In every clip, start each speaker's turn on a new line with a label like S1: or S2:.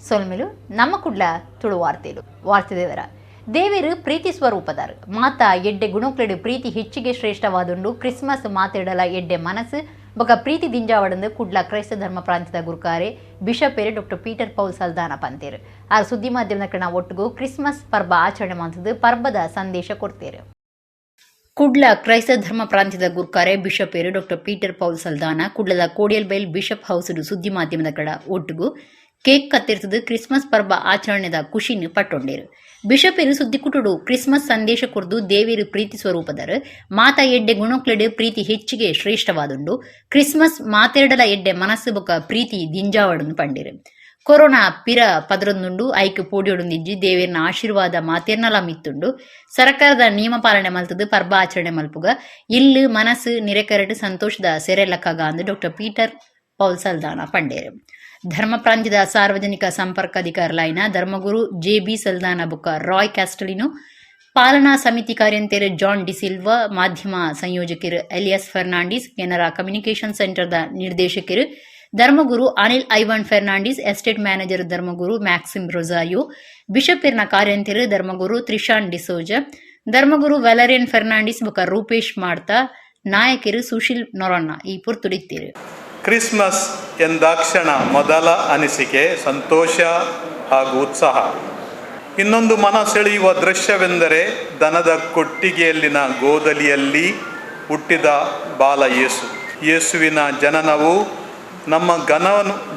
S1: ಸೊಲ್ಮೆಲು ನಮ್ಮ ಕುಡ್ಲ ತುಳು ವಾರ್ತೆಲು ವಾರ್ತೆದೇವರ ದೇವರು ಪ್ರೀತಿ ಸ್ವರೂಪದಾರು ಮಾತಾ ಎಡ್ಡೆ ಗುಣಕ್ಲೆಡು ಪ್ರೀತಿ ಹೆಚ್ಚಿಗೆ ಶ್ರೇಷ್ಠವಾದುಂಡು. ಕ್ರಿಸ್ಮಸ್ ಮಾತೆಡಲ ಎಡ್ಡೆ ಮನಸ್ಸು ಬೊಕ ಪ್ರೀತಿ ದಿಂಜಾವಡಂದು ಕುಡ್ಲ ಕ್ರೈಸ್ತ ಧರ್ಮ ಪ್ರಾಂತ್ಯದ ಗುರುಕಾರೆ ಬಿಷಪೇರು ಡಾಕ್ಟರ್ ಪೀಟರ್ ಪೌಲ್ ಸಲ್ದಾನ ಪಂತೇರು. ಆ ಸುದ್ದಿ ಮಾಧ್ಯಮದ ಕಣ ಒಟ್ಟಿಗೂ ಕ್ರಿಸ್ಮಸ್ ಪರ್ಬ ಆಚರಣೆ ಮಾಡ್ತದ್ದು ಪರ್ಬದ ಸಂದೇಶ ಕೊಡ್ತೇರು. ಕುಡ್ಲ ಕ್ರೈಸ್ತ ಧರ್ಮ ಪ್ರಾಂತ್ಯದ ಗುರ್ಕಾರೆ ಬಿಷಪೇರು ಡಾಕ್ಟರ್ ಪೀಟರ್ ಪೌಲ್ ಸಲ್ದಾನ ಕುಡ್ಲದ ಕೋಡಿಯಲ್ಬೈಲ್ ಬಿಷಪ್ ಹೌಸ್ ಸುದ್ದಿ ಮಾಧ್ಯಮದ ಕಡ ಒಟ್ಟಿಗೂ ಕೇಕ್ ಕತ್ತಿರ್ತದು ಕ್ರಿಸ್ಮಸ್ ಪರ್ಬ ಆಚರಣೆದ ಖುಷಿನ ಪಟ್ಟೊಂಡೇರು. ಬಿಷಪೇರು ಸುದ್ದಿ ಕುಟುಡು ಕ್ರಿಸ್ಮಸ್ ಸಂದೇಶ ಕೊರ್ದು ದೇವೇರು ಪ್ರೀತಿ ಸ್ವರೂಪದರು ಮಾತಾ ಎಡ್ಡೆ ಗುಣಕ್ಲೆಡು ಪ್ರೀತಿ ಹೆಚ್ಚಿಗೆ ಶ್ರೇಷ್ಠವಾದುಂಡು. ಕ್ರಿಸ್ಮಸ್ ಮಾತೆರಡಲ ಎಡ್ಡೆ ಮನಸ್ಸು ಬೊಕ ಪ್ರೀತಿ ದಿಂಜಾವಡನ್ನು ಪಂಡೇರು. ಕೊರೋನಾ ಪಿರ ಪದರೊಂದುಂಡು ಐಕ್ ಪೋಡಿಯೊಡುಂದಿಜ್ಜಿ ದೇವೇರ್ನ ಆಶೀರ್ವಾದ ಮಾತೇರ್ನಲ ಮಿತ್ತುಂಡು. ಸರ್ಕಾರದ ನಿಯಮ ಪಾಲನೆ ಮಲ್ತದು ಪರ್ಬ ಆಚರಣೆ ಮಲ್ಪುಗ ಇಲ್ಲು ಮನಸ್ಸು ನಿರೆಕರಡು ಸಂತೋಷದ ಸೆರೆಲಕ್ಕಗ ಅಂದು ಡಾಕ್ಟರ್ ಪೀಟರ್ ಪೌಲ್ ಸಲ್ದಾನ ಪಂಡೇರು. ಧರ್ಮ ಪ್ರಾಂತ್ಯದ ಸಾರ್ವಜನಿಕ ಸಂಪರ್ಕ ಅಧಿಕಾರಿಲಾಯಿನ ಧರ್ಮಗುರು ಜೆ ಬಿ ಸಲ್ದಾನ ಬುಕ್ಕ ರಾಯ್ ಕ್ಯಾಸ್ಟಲಿನೋ, ಪಾಲನಾ ಸಮಿತಿ ಕಾರ್ಯಂತೆರ್ ಜಾನ್ ಡಿಸಿಲ್ವಾ, ಮಾಧ್ಯಮ ಸಂಯೋಜಕರು ಎಲಿಯಸ್ ಫೆರ್ನಾಂಡಿಸ್, ಕೆನರಾ ಕಮ್ಯುನಿಕೇಷನ್ ಸೆಂಟರ್ದ ನಿರ್ದೇಶಕರು ಧರ್ಮಗುರು ಅನಿಲ್ ಐವನ್ ಫೆರ್ನಾಂಡಿಸ್, ಎಸ್ಟೇಟ್ ಮ್ಯಾನೇಜರ್ ಧರ್ಮಗುರು ಮ್ಯಾಕ್ಸಿಮ್ ರೊಸಾಯೋ, ಬಿಷಪಿರ್ನ ಕಾರ್ಯಂತೆರ್ ಧರ್ಮಗುರು ತ್ರಿಶಾನ್ ಡಿಸೋಜ, ಧರ್ಮಗುರು ವ್ಯಾಲರಿಯನ್ ಫೆರ್ನಾಂಡಿಸ್ ಬೊಕ ರೂಪೇಶ್ ಮಾಡ್ತಾ, ನಾಯಕರು ಸುಶೀಲ್ ನೊರಣ್ಣ ಈ ಪುರ್ತುಡಿತ್ತೀರು.
S2: ಕ್ರಿಸ್ಮಸ್ ಎಂದಾಕ್ಷಣ ಮೊದಲ ಅನಿಸಿಕೆ ಸಂತೋಷ ಹಾಗೂ ಉತ್ಸಾಹ. ಇನ್ನೊಂದು ಮನ ಸೆಳೆಯುವ ದೃಶ್ಯವೆಂದರೆ ದನದ ಕೊಟ್ಟಿಗೆಯಲ್ಲಿನ ಗೋದಲಿಯಲ್ಲಿ ಹುಟ್ಟಿದ ಬಾಲ ಯೇಸು. ಯೇಸುವಿನ ಜನನವು ನಮ್ಮ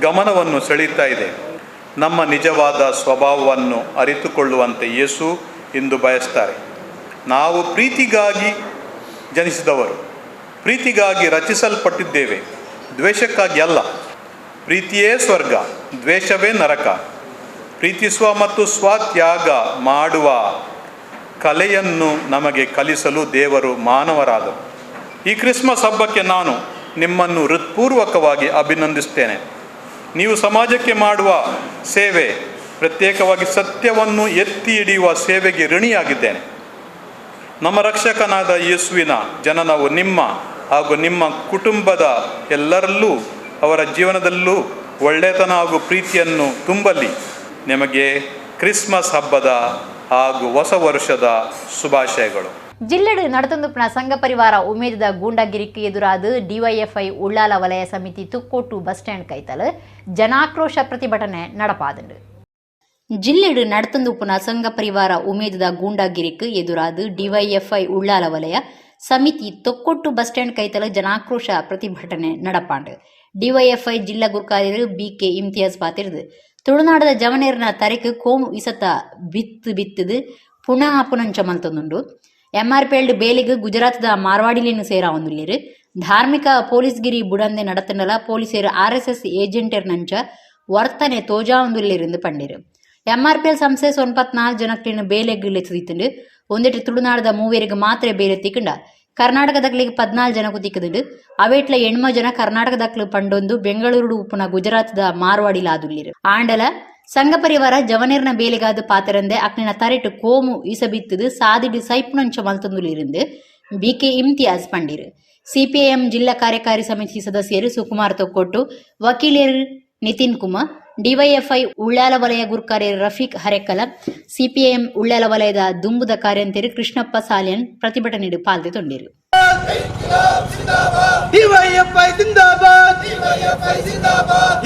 S2: ಗಮನವನ್ನು ಸೆಳೀತಾ ಇದೆ. ನಮ್ಮ ನಿಜವಾದ ಸ್ವಭಾವವನ್ನು ಅರಿತುಕೊಳ್ಳುವಂತೆ ಯೇಸು ಇಂದು ಬಯಸ್ತಾರೆ. ನಾವು ಪ್ರೀತಿಗಾಗಿ ಜನಿಸಿದವರು, ಪ್ರೀತಿಗಾಗಿ ರಚಿಸಲ್ಪಟ್ಟಿದ್ದೇವೆ, ದ್ವೇಷಕ್ಕಾಗಿ ಅಲ್ಲ. ಪ್ರೀತಿಯೇ ಸ್ವರ್ಗ, ದ್ವೇಷವೇ ನರಕ. ಪ್ರೀತಿಸುವ ಮತ್ತು ಸ್ವತ್ಯಾಗ ಮಾಡುವ ಕಲೆಯನ್ನು ನಮಗೆ ಕಲಿಸಲು ದೇವರು ಮಾನವರಾದರು. ಈ ಕ್ರಿಸ್ಮಸ್ ಹಬ್ಬಕ್ಕೆ ನಾನು ನಿಮ್ಮನ್ನು ಹೃತ್ಪೂರ್ವಕವಾಗಿ ಅಭಿನಂದಿಸುತ್ತೇನೆ. ನೀವು ಸಮಾಜಕ್ಕೆ ಮಾಡುವ ಸೇವೆ, ಪ್ರತ್ಯೇಕವಾಗಿ ಸತ್ಯವನ್ನು ಎತ್ತಿ ಹಿಡಿಯುವ ಸೇವೆಗೆ ಋಣಿಯಾಗಿದ್ದೇನೆ. ನಮ್ಮ ರಕ್ಷಕನಾದ ಯೇಸುವಿನ ಜನನವು ನಿಮ್ಮ ಹಾಗೂ ನಿಮ್ಮ ಕುಟುಂಬದ ಎಲ್ಲರಲ್ಲೂ ಅವರ ಜೀವನದಲ್ಲೂ ಒಳ್ಳೆತನ ಹಾಗೂ ಪ್ರೀತಿಯನ್ನು ತುಂಬಲಿ. ನಿಮಗೆ ಕ್ರಿಸ್ಮಸ್ ಹಬ್ಬದ ಹಾಗೂ ಹೊಸ ವರ್ಷದ ಶುಭಾಶಯಗಳು.
S1: ಜಿಲ್ಲೆಡು ನಡತೊಂದುಪ್ಪುನ ಸಂಘ ಪರಿವಾರ ಉಮೇದದ ಗೂಂಡಾಗಿರಿക്ക് ಎದುರಾದ ಡಿವೈಎಫ್ಐ ಉಳ್ಳಾಲ ವಲಯ ಸಮಿತಿ ತುಕ್ಕೋಟು ಬಸ್ ಸ್ಟ್ಯಾಂಡ್ ಕೈತಲ್ ಜನಾಕ್ರೋಶ ಪ್ರತಿಭಟನೆ നടപ്പാതുണ്ട്. ಜಿಲ್ಲೆಡು ನಡತೊಂದುಪ್ಪುನ ಸಂಘ ಪರಿವಾರ ಉಮೇದದ ಗೂಂಡಾಗಿರಿಕ್ ಎದುರಾದ ಡಿವೈಎಫ್ಐ ಉಳ್ಳಾಲ ವಲಯ ಸಮಿತಿ ತೊಕ್ಕೊಟ್ಟು ಬಸ್ ಸ್ಟ್ಯಾಂಡ್ ಕೈತಲ ಜನಾಕ್ರೋಶ ಪ್ರತಿಭಟನೆ നടപ്പാണ്ട്. ಡಿವೈಎಫ್ಐ ಜಿಲ್ಲಾ ಗುರ್ಕಾರ್ಯರು ಬಿ ಕೆ ಇಮ್ತಿಯಾಜ್ ಪಾತಿರ್ದು ತುಳುನಾಡದ ಜವನೇರ್ನ ತರೆಕ್ ಕೋಮು ಇಸತ ಬಿತ್ತು ಬಿತ್ತದು ಪುನಃ ಪುನಂಚ ಮಲ್ತೊಂದುಂಡು. ಎಂಆರ್ಪಿಎಲ್ ಬೇಲಿಗ್ ಗುಜರಾತ್ದ ಮಾರ್ವಾಡಿಲೇನು ಸೇರಾವೊಂದುಲ್ಲೆರ್. ಧಾರ್ಮಿಕ ಪೊಲೀಸ್ಗಿರಿ ಬುಡಂದೆ ನಡತಂಡಲ ಪೊಲೀಸರು ಆರ್ಎಸ್ಎಸ್ ಏಜೆಂಟೆರ್ನಂಚ ವರ್ತನೆ ತೋಜಾವೊಂದುಲ್ಲೆರ್ ಪಂಡೆರ್. ಎಂಆರ್ಪಿಎಲ್ ಸಂಸ್ಥೆ 94 ಜನಕ್ಲೆನ್ ಬೇಲೆಗ್ ಲೆತ್ತುದಿತ್ತುಂಡು. ಒಂದೆಟ್ ತುಳುನಾಡದ ಮೂವೆರಿಗೆ ಮಾತ್ರ ಬೇಲೆ ತಿಕ್ಕಂಡ ಕರ್ನಾಟಕದಕ್ಲೆಗ್ 14 ಜನಕ್ಕೂ ತಿಕ್ಕುದುಂಡು. ಅವೇಟ್ಲ 8 ಜನ ಕರ್ನಾಟಕದಕ್ಲು ಪಂಡೊಂದು ಬೆಂಗಳೂರು ಉಪ್ಪುನ ಗುಜರಾತ್ದ ಮಾರ್ವಾಡಿಲಾದುಲ್ಲೆರ್. ಆಂಡಲ ಸಂಘ ಪರಿವಾರ ಜವನೇರ್ನ ಬೇಲೆಗಾದ ಪಾತೆರಂದೆ ಅಕ್ಲಿನ ತರೆಟ್ ಕೋಮು ಇಸಬಿತ್ತದು ಸಾದಿಡ್ ಸೈಪ್ನಂಚ ಮಲ್ತೊಂದುಲ್ಲೆರ್ ಬಿ ಕೆ ಇಮ್ತಿಯಾಜ್ ಪಂಡಿರ್. ಸಿಪಿಐಎಂ ಜಿಲ್ಲಾ ಕಾರ್ಯಕಾರಿ ಸಮಿತಿ ಸದಸ್ಯರು ಸುಕುಮಾರ್ ತೊಕ್ಕೊಟ್ಟು, ವಕೀಲರು ನಿತಿನ್ ಕುಮಾರ್, ಡಿವೈಎಫ್ಐ ಉಳ್ಳಾಲ ವಲಯ ಗುರ್ಕಾರ್ಯರು ರಫೀಕ್ ಹರೆಕಲ, ಸಿಪಿಐಎಂ ಉಳ್ಳಾಲ ವಲಯದ ದುಂಬುದ ಕಾರ್ಯಂತೆರು ಕೃಷ್ಣಪ್ಪ ಸಾಲ್ಯನ್ ಪ್ರತಿಭಟನೆ ಪಾಲ್ದೆ ತೊಂಡಿರು.
S3: ಡಿವೈಎಫ್ಐ ಜಿಂದಾಬಾದ್!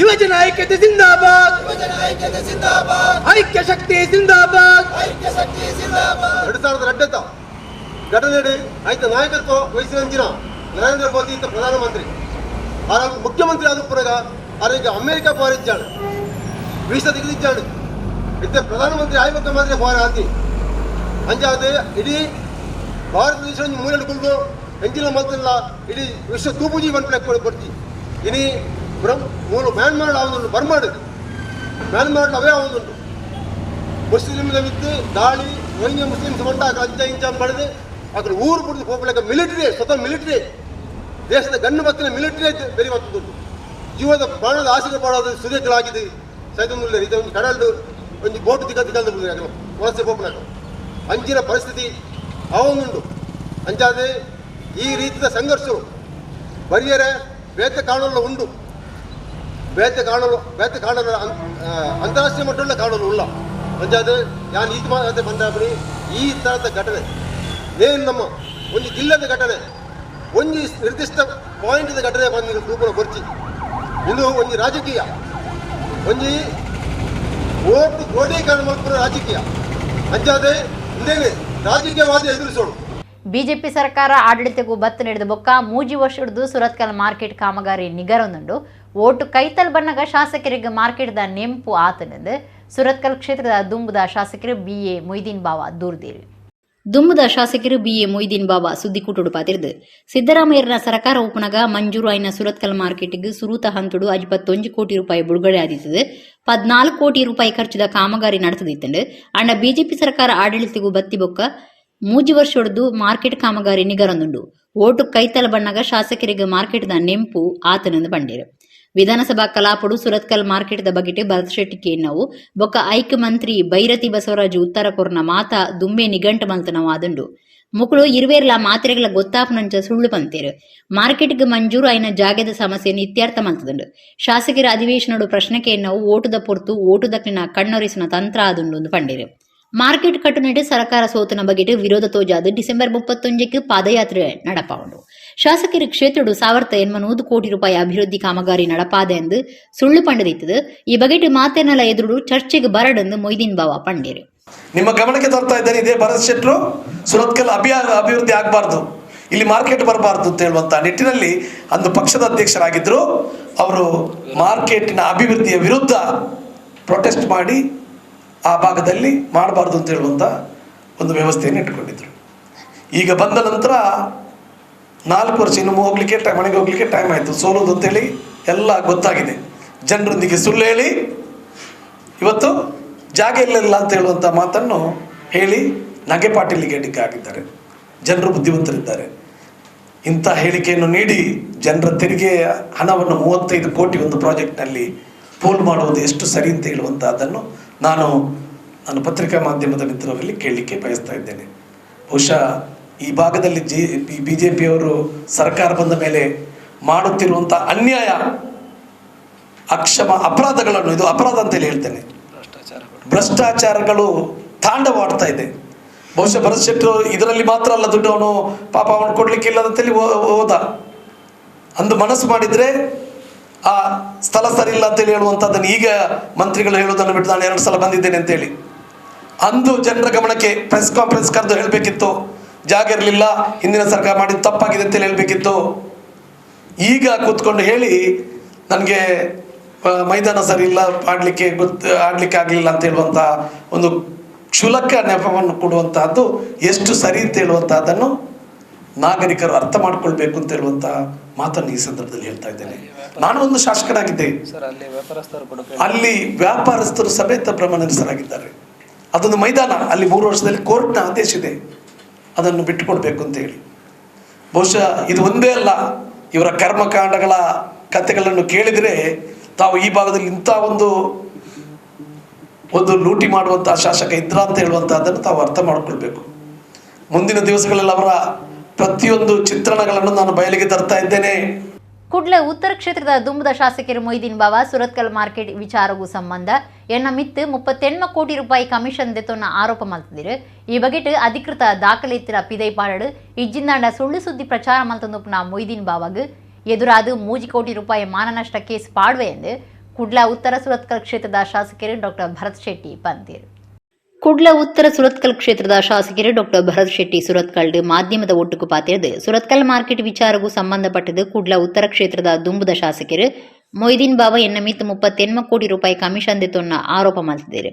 S3: ಯುವಜನ ಐಕ್ಯತೆ ಜಿಂದಾಬಾದ್! ಐಕ್ಯ ಶಕ್ತಿ ಜಿಂದಾಬಾದ್!
S4: 2002ದ ಘಟನೆ ಆಯ್ತ ನಾಯಕತ್ವ ವಹಿಸಿದಂಚಿನ ನರೇಂದ್ರ ಮೋದಿ ಇತ್ತ ಪ್ರಧಾನಮಂತ್ರಿ. ಆರ ಮುಖ್ಯಮಂತ್ರಿ ಆದ ಪುರಗ ಆರಿಗೆ ಅಮೆರಿಕ ಪೋರಿಚ್ಚಾಡು, ವೀಸಾ ತೆಗೆದಿಚ್ಚಾಡು. ಇತ್ತೆ ಪ್ರಧಾನಮಂತ್ರಿ ಆಯ್ಬಕ್ಕ ಮಾತ್ರ ಪೋರ ಆತಿ. ಅಂಚಾದ ಇಡೀ ಭಾರತ ದೇಶ ಒಂಜಿ ಮೂಲೆಡ್ ಕುಲ್ದು ಎಂಚಿನ ಮಲ್ತಿಲ್ಲ ಇಡೀ ವಿಶ್ವ ತೂಪುಜಿ ಪನ್ಪಿನ ಕೊಡ್ಚಿ. ಇನಿ ಮೂಲು ಮ್ಯಾನ್ಮಾರ್ ಆವೊಂದುಂಡು, ಬರ್ಮಾಡ್, ಮ್ಯಾನ್ಮಾರ್ ಅವೇ ಆವೊಂದುಂಡು. ಮುಸ್ಲಿಮ್ದ ಮಿತ್ತು ದಾಳಿ, ರೋಹಿಂಗ್ಯಾ ಮುಸ್ಲಿಮ್ಸ್ ಮಂಡಾಕ ಅಂಚ ಇಂಚ ಪಡೆದು ಅಕುಲು ಊರು ಬುಡ್ದು ಪೋಪುಲೆಕ ಮಿಲಿಟರಿ, ಸ್ವತಃ ಮಿಲಿಟರಿ, ದೇಶದ ಗಣ್ಣು ಬತ್ತಿನ ಮಿಲಿಟರಿ ಬೆರಿ ಮತ್ತುಂಟು. ಜೀವದ ಪ್ರಾಣದ ಆಸೆಗೆ ಪಾಡೋದು ಸುದೇಕಲಾಗಿದೆ ಸೈತೊಂದುಲ್ಲೆರ್. ಇದು ಒಂದು ಕಡಲ್ಡು ಒಂಜಿ ಬೋಟ್ ತಿಕ್ಕ ತಿಕ್ಕಲ್ದು ಅಕಲು ವಲಸೆ ಪೋಪುನಕ ಅಂಚಿನ ಪರಿಸ್ಥಿತಿ ಅವೊಂದುಂಡು. ಅಂಚಾದೆ ಈ ರೀತಿಯ ಸಂಘರ್ಷ ಬರಿಯರೆ ಬೇತೆ ಕಾರಣಲ್ಲ ಉಂಡು. ಬೇತೆ ಕಾರಣಲು ಬೇತೆ ಕಾರಣಲು ಅಂತಾರಾಷ್ಟ್ರೀಯ ಮಟ್ಟದ ಕಾರಣಲು ಉಲ್ಲ. ಅಂಚಾದ ಯಾನ್ ಈತ್ ಮಾತೆ ಬಂದಾಪುನಿ ಈ ಥರದ ಘಟನೆ ನೇನು ನಮ್ಮ ಒಂಜಿ ಜಿಲ್ಲೆದ ಘಟನೆ ಒಂಜಿ ನಿರ್ದಿಷ್ಟ ಪಾಯಿಂಟ್ದ ಘಟನೆ ಬಂದು ತೂಪುನ ಬೊರ್ಚಿ. ಇಂದು ಒಂಜಿ ರಾಜಕೀಯ ಒಂಜಿ ಓಟು ಕ್ರೋಢೀಕರಣ ಮಲ್ಪುನ ರಾಜಕೀಯ. ಅಂಚಾದೆ ಇಂದೇನೆ ರಾಜಕೀಯವಾದ ಎದುರಿಸೋಣ.
S1: ಬಿಜೆಪಿ ಸರ್ಕಾರ ಆಡಳಿತಕ್ಕೂ ಬತ್ತು ನಡೆದ ಬೊಕ್ಕ 3 ವರ್ಷದ್ದು ಸುರತ್ಕಲ್ ಮಾರ್ಕೆಟ್ ಕಾಮಗಾರಿ ನಿಗರೊಂದುಂಡು. ಓಟು ಕೈತಲ್ ಬನ್ನಗ ಶಾಸಕರಿಗೆ ಮಾರ್ಕೆಟ್ದ ನೆಂಪು ಆತನಂದು ಸುರತ್ಕಲ್ ಕ್ಷೇತ್ರದ ದುಂಬುದ ಶಾಸಕರು ಬಿ.ಎ. ಮೊಯ್ದೀನ್ ಬಾವ ದೂರ್ದಿರು. ದುಂಬುದ ಶಾಸಕರು ಬಿ.ಎ. ಮೊಯ್ದೀನ್ ಬಾವ ಸುದ್ದಿಕೂಟುಡು ಪಾತಿರ್ದು ಸಿದ್ದರಾಮಯ್ಯರ ಸರ್ಕಾರ ಉಪನಗ ಮಂಜೂರು ಆಯ್ನ ಸುರತ್ಕಲ್ ಮಾರ್ಕೆಟ್ಗೆ ಸುರೂತ ಹಂತುಡು 51 ಕೋಟಿ ರೂಪಾಯಿ ಬಿಡುಗಡೆ ಆದಿತ್ತದು. 14 ಕೋಟಿ ರೂಪಾಯಿ ಖರ್ಚದ ಕಾಮಗಾರಿ ನಡೆಸದಿತ್ತಂಡು. ಅಂಡ ಬಿಜೆಪಿ ಸರ್ಕಾರ ಆಡಳಿತಗೂ ಬತ್ತಿ ಬೊಕ್ಕ 3 ವರ್ಷೊಡ್ದು ಮಾರ್ಕೆಟ್ ಕಾಮಗಾರಿ ನಿಗರೊಂದುಂಡು. ಓಟು ಕೈತಲ ಬಣ್ಣಗ ಶಾಸಕರಿಗೆ ಮಾರ್ಕೆಟ್ದ ನೆಂಪು ಆತನಂದು ಬಂಡೇರು. ವಿಧಾನಸಭಾ ಕಲಾಪಡು ಸುರತ್ಕಲ್ ಮಾರ್ಕೆಟ್ದ ಬಗೆಟ್ ಭರತ್ ಶೆಟ್ಟಿ ಕೇನ್ನವು ಬೊಕ್ಕ ಐಕ್ ಮಂತ್ರಿ ಬೈರತಿ ಬಸವರಾಜು ಉತ್ತರ ಕೊರ್ನ ಮಾತಾ ದುಂಬೆ ನಿಗಂಟ ಮಲ್ತನವಾದುಂಡು. ಮುಕುಳು ಇರುವೇರ್ಲ ಮಾತ್ರೆಗಳ ಗೊತ್ತಾಪನಂಚ ಸುಳ್ಳು ಪಂತೇರು. ಮಾರ್ಕೆಟ್ಗೆ ಮಂಜೂರು ಆಯ್ನ ಜಾಗೆದ ಸಮಸ್ಯೆಯನ್ನು ಇತ್ಯರ್ಥ ಮಲ್ತದುಂಡು. ಶಾಸಕರ ಅಧಿವೇಶನಡು ಪ್ರಶ್ನೆ ಕೇನ್ನವು ಓಟುದ ಪೊರ್ತು ಓಟುದಕ್ಕಿನ ಕಣ್ಣೊರಿಸಿನ ತಂತ್ರ ಆದುಂಡು ಪಂಡೇರು. ಮಾರ್ಕೆಟ್ ಕಟ್ಟುನಿಟ್ಟು ಸರ್ಕಾರ ಸೋತನ ಬಗೆಟ್ ವಿರೋಧ ತೋಜಾದು ಡಿಸೆಂಬರ್ 31ಕ್ಕೆ ಪಾದಯಾತ್ರೆ ನಡಪಾವುಂಡು. ಶಾಸಕರ ಕ್ಷೇತ್ರಡು 1080 ಕೋಟಿ ರೂಪಾಯಿ ಅಭಿವೃದ್ಧಿ ಕಾಮಗಾರಿ ನಡಪಾದೆ ಎಂದು ಸುಳ್ಳು ಪಂಡದಿತ್ತದು. ಈ ಬಗೆಟ್ ಮಾತೆನಲ ಎದುರು ಚರ್ಚೆಗೆ ಬರಡೆಂದು ಮೊಯ್ದೀನ್ ಬಾವ ಪಂಡೇರು.
S5: ನಿಮ್ಮ ಗಮನಕ್ಕೆ ತರ್ತಾ ಇದ್ದೇನೆ, ಇದೇ ಭರತ್ ಶೆಟ್ಟರು ಸುರತ್ಕಲ್ ಅಭಿವೃದ್ಧಿ ಆಗಬಾರ್ದು, ಇಲ್ಲಿ ಮಾರ್ಕೆಟ್ ಬರಬಾರ್ದು ಅಂತ ಹೇಳುವಂಥ ನಿಟ್ಟಿನಲ್ಲಿ ಅಂದು ಪಕ್ಷದ ಅಧ್ಯಕ್ಷರಾಗಿದ್ದರು. ಅವರು ಮಾರ್ಕೆಟಿನ ಅಭಿವೃದ್ಧಿಯ ವಿರುದ್ಧ ಪ್ರೊಟೆಸ್ಟ್ ಮಾಡಿ ಆ ಭಾಗದಲ್ಲಿ ಮಾಡಬಾರ್ದು ಅಂತ ಹೇಳುವಂಥ ಒಂದು ವ್ಯವಸ್ಥೆಯನ್ನು ಇಟ್ಕೊಂಡಿದ್ದರು. ಈಗ ಬಂದ ನಂತರ 4 ವರ್ಷ ಇನ್ನು ಹೋಗಲಿಕ್ಕೆ ಟೈಮ್, ಮನೆಗೆ ಹೋಗಲಿಕ್ಕೆ ಟೈಮ್ ಆಯಿತು. ಸೋಲೋದು ಅಂತೇಳಿ ಎಲ್ಲ ಗೊತ್ತಾಗಿದೆ. ಜನರೊಂದಿಗೆ ಸುಳ್ಳು ಹೇಳಿ ಇವತ್ತು ಜಾಗ ಇರಲಿಲ್ಲ ಅಂತ ಹೇಳುವಂಥ ಮಾತನ್ನು ಹೇಳಿ ನಗೆಪಾಟೀಲಿಗೆ ಆಗಿದ್ದಾರೆ. ಜನರು ಬುದ್ಧಿವಂತರಿದ್ದಾರೆ. ಇಂಥ ಹೇಳಿಕೆಯನ್ನು ನೀಡಿ ಜನರ ತೆರಿಗೆಯ ಹಣವನ್ನು 35 ಕೋಟಿ ಒಂದು ಪ್ರಾಜೆಕ್ಟ್ನಲ್ಲಿ ಪೋಲ್ ಮಾಡುವುದು ಎಷ್ಟು ಸರಿ ಅಂತ ಹೇಳುವಂಥದ್ದನ್ನು ನಾನು ನಾನು ಪತ್ರಿಕಾ ಮಾಧ್ಯಮದ ಮಿತ್ರರಲ್ಲಿ ಕೇಳಲಿಕ್ಕೆ ಬಯಸ್ತಾ ಇದ್ದೇನೆ. ಬಹುಶಃ ಈ ಭಾಗದಲ್ಲಿ ಬಿ ಜೆ ಪಿಯವರು ಸರ್ಕಾರ ಬಂದ ಮೇಲೆ ಮಾಡುತ್ತಿರುವಂಥ ಅನ್ಯಾಯ, ಅಕ್ಷಮ ಅಪರಾಧಗಳನ್ನು, ಇದು ಅಪರಾಧ ಅಂತೇಳಿ ಹೇಳ್ತೇನೆ, ಭ್ರಷ್ಟಾಚಾರಗಳು ತಾಂಡವಾಡ್ತಾ ಇದೆ. ಬಹುಶಃ ಭರತ್ ಶೆಟ್ಟರು ಇದರಲ್ಲಿ ಮಾತ್ರ ಅಲ್ಲ ದುಡ್ಡು, ಅವನು ಪಾಪ ಅವನು ಕೊಡಲಿಕ್ಕಿಲ್ಲ ಅಂತೇಳಿ ಹೋದ. ಅಂದು ಮನಸ್ಸು ಮಾಡಿದರೆ ಆ ಸ್ಥಳ ಸರಿ ಇಲ್ಲ ಅಂತೇಳಿ ಹೇಳುವಂಥದ್ದನ್ನು ಈಗ ಮಂತ್ರಿಗಳು ಹೇಳುವುದನ್ನು ಬಿಟ್ಟು ನಾನು 2 ಸಲ ಬಂದಿದ್ದೇನೆ ಅಂತೇಳಿ ಅಂದು ಜನರ ಗಮನಕ್ಕೆ ಪ್ರೆಸ್ ಕಾನ್ಫರೆನ್ಸ್ ಕರೆದು ಹೇಳಬೇಕಿತ್ತು. ಜಾಗ ಇರಲಿಲ್ಲ, ಹಿಂದಿನ ಸರ್ಕಾರ ಮಾಡಿದ ತಪ್ಪಾಗಿದೆ ಅಂತೇಳಿ ಹೇಳಬೇಕಿತ್ತು. ಈಗ ಕೂತ್ಕೊಂಡು ಹೇಳಿ ನನಗೆ ಮೈದಾನ ಸರಿ ಇಲ್ಲ, ಆಡಲಿಕ್ಕೆ ಆಡಲಿಕ್ಕೆ ಆಗಲಿಲ್ಲ ಅಂತ ಹೇಳುವಂಥ ಒಂದು ಕ್ಷುಲಕ ನೆಪವನ್ನು ಕೊಡುವಂತಹದ್ದು ಎಷ್ಟು ಸರಿ ಅಂತ ಹೇಳುವಂತಹದ್ದನ್ನು ನಾಗರಿಕರು ಅರ್ಥ ಮಾಡಿಕೊಳ್ಬೇಕು ಅಂತ ಹೇಳುವಂಥ ಮಾತನ್ನು ಈ ಸಂದರ್ಭದಲ್ಲಿ ಹೇಳ್ತಾ ಇದ್ದೇನೆ. ನಾನು ಒಂದು ಶಾಸಕನಾಗಿದ್ದೆ, ಅಲ್ಲಿ ವ್ಯಾಪಾರಸ್ಥರು ಸಮೇತ ಭ್ರಮನಿರಸರಾಗಿದ್ದಾರೆ. ಅದೊಂದು ಮೈದಾನ, ಅಲ್ಲಿ 3 ವರ್ಷದಲ್ಲಿ ಕೋರ್ಟ್ನ ಆದೇಶ ಇದೆ, ಅದನ್ನು ಬಿಟ್ಟುಕೊಡ್ಬೇಕು ಅಂತ ಹೇಳಿ. ಬಹುಶಃ ಇದು ಒಂದೇ ಅಲ್ಲ, ಇವರ ಕರ್ಮಕಾಂಡಗಳ ಕಥೆಗಳನ್ನು ಕೇಳಿದರೆ ತಾವು ಈ ಭಾಗದಲ್ಲಿ ಇಂಥ ಒಂದು ಒಂದು ಲೂಟಿ ಮಾಡುವಂತಹ ಶಾಸಕ ಇದ್ರ ಅಂತ ಹೇಳುವಂತಹದ್ದನ್ನು ತಾವು ಅರ್ಥ ಮಾಡಿಕೊಳ್ಬೇಕು. ಮುಂದಿನ ದಿವಸಗಳಲ್ಲಿ ಅವರ ಪ್ರತಿಯೊಂದು ಚಿತ್ರಣಗಳನ್ನು ನಾನು ಬಯಲಿಗೆ ತರ್ತಾ ಇದ್ದೇನೆ.
S1: ಕುಡ್ಲ ಉತ್ತರ ಕ್ಷೇತ್ರದ ದುಂಬದ ಶಾಸಕರು ಮೊಯ್ದೀನ್ ಬಾವಾ ಸುರತ್ಕಲ್ ಮಾರ್ಕೆಟ್ ವಿಚಾರಗೂ ಸಂಬಂಧ ಎನ್ನ ಮಿತ್ತು 38 ಕೋಟಿ ರೂಪಾಯಿ ಕಮಿಷನ್ ದೆತ್ತೊನ್ನ ಆರೋಪ ಮಲ್ತದಿರು. ಈ ಬಗೆಟ್ ಅಧಿಕೃತ ದಾಖಲೆ ಇತ್ತಿರ ಪಿದೈಪಾಡಡು ಇಜ್ಜಿಂದಾಂಡ ಸುಳ್ಳು ಸುದ್ದಿ ಪ್ರಚಾರ ಮಲ್ತಂದುಪ್ಪುನ ಮೊಯ್ದೀನ್ ಬಾವಾಗ್ ಎದುರಾದು 3 ಕೋಟಿ ರೂಪಾಯಿ ಮಾನನಷ್ಟ ಕೇಸ್ ಪಾಡುವೆ ಎಂದು ಕುಡ್ಲ ಉತ್ತರ ಸುರತ್ಕಲ್ ಕ್ಷೇತ್ರದ ಶಾಸಕರು ಡಾಕ್ಟರ್ ಭರತ್ ಶೆಟ್ಟಿ ಪಂತೀರು. ಕುಡ್ಲ ಉತ್ತರ ಸುರತ್ಕಲ್ ಕ್ಷೇತ್ರದ ಶಾಸಕರು ಡಾಕ್ಟರ್ ಭರತ್ ಶೆಟ್ಟಿ ಸುರತ್ಕಲ್ ಮಾಧ್ಯಮದ ಒಟ್ಟುಕು ಪಾತಿರದು ಸುರತ್ಕಲ್ ಮಾರ್ಕೆಟ್ ವಿಚಾರಗೂ ಸಂಬಂಧಪಟ್ಟದು ಕುಡ್ಲ ಉತ್ತರ ಕ್ಷೇತ್ರದ ದುಂಬುದ ಶಾಸಕರು ಮೊಯ್ದೀನ್ ಬಾಬಾ ಎನ್ನ ಮಿತ್ತು 38 ಕೋಟಿ ರೂಪಾಯಿ ಕಮಿಷನ್ ದೆತ್ತೊನ್ನ ಆರೋಪ ಮಲ್ತಿದ್ದಾರೆ.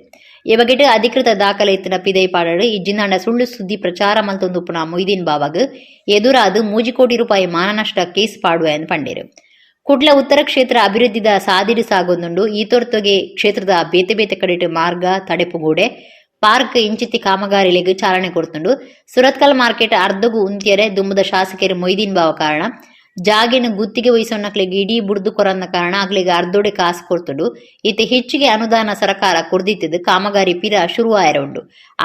S1: ಈ ಬಗೆಟ್ ಅಧಿಕೃತ ದಾಖಲೆ ಇತ್ತಿನ ಪಿದೈಪಾಡಲು ಇಜ್ಜಿಂದಾಂಡ ಸುಳ್ಳು ಸುದ್ದಿ ಪ್ರಚಾರ ಮಲ್ತೊಂದುಪ್ಪುನ ಮೊಯ್ದೀನ್ ಬಾವಾಗ್ ಎದುರಾದು 3 ಕೋಟಿ ರೂಪಾಯಿ ಮಾನನಷ್ಟ ಕೇಸ್ ಪಾಡುವೆ ಎಂದು ಪಂಡೇರು. ಕುಡ್ಲ ಉತ್ತರ ಕ್ಷೇತ್ರ ಅಭಿವೃದ್ಧಿದ ಸಾದಿಡು ಸಾಗೊಂದುಂಡು. ಈ ತೊರ್ತೊಗೆ ಕ್ಷೇತ್ರದ ಬೇತೆ ಬೇತೆ ಕಡೆಟ್ ಮಾರ್ಗ ತಡೆಪುಗೂಡೆ ಪಾರ್ಕ್ ಇಂಚಿತ್ತಿ ಕಾಮಗಾರಿಲೆಗ್ ಚಾಲನೆ ಕೊಡ್ತುಂಡು. ಸುರತ್ಕಲ್ ಮಾರ್ಕೆಟ್ ಅರ್ಧಗು ಉಂತಿಯರೆ ದುಂಬುದ ಶಾಸಕರು ಮೊಯ್ದೀನ್ ಬಾವ ಕಾರಣ ಜಾಗೆನ ಗುತ್ತಿಗೆ ವಹಿಸೋನಕ್ಲೆಗ್ ಇಡೀ ಬುಡ್ದು ಕೊರಂದ ಕಾರಣ ಅಗ್ಲಿಗೆ ಅರ್ಧೋಡೆ ಕಾಸು ಕೊಡ್ತುಂಡು. ಇತ್ತೆ ಹೆಚ್ಚಿಗೆ ಅನುದಾನ ಸರ್ಕಾರ ಕೊರ್ದಿತ್ತದು ಕಾಮಗಾರಿ ಪಿರ ಶುರುವಾಯರ ಉಂಡು.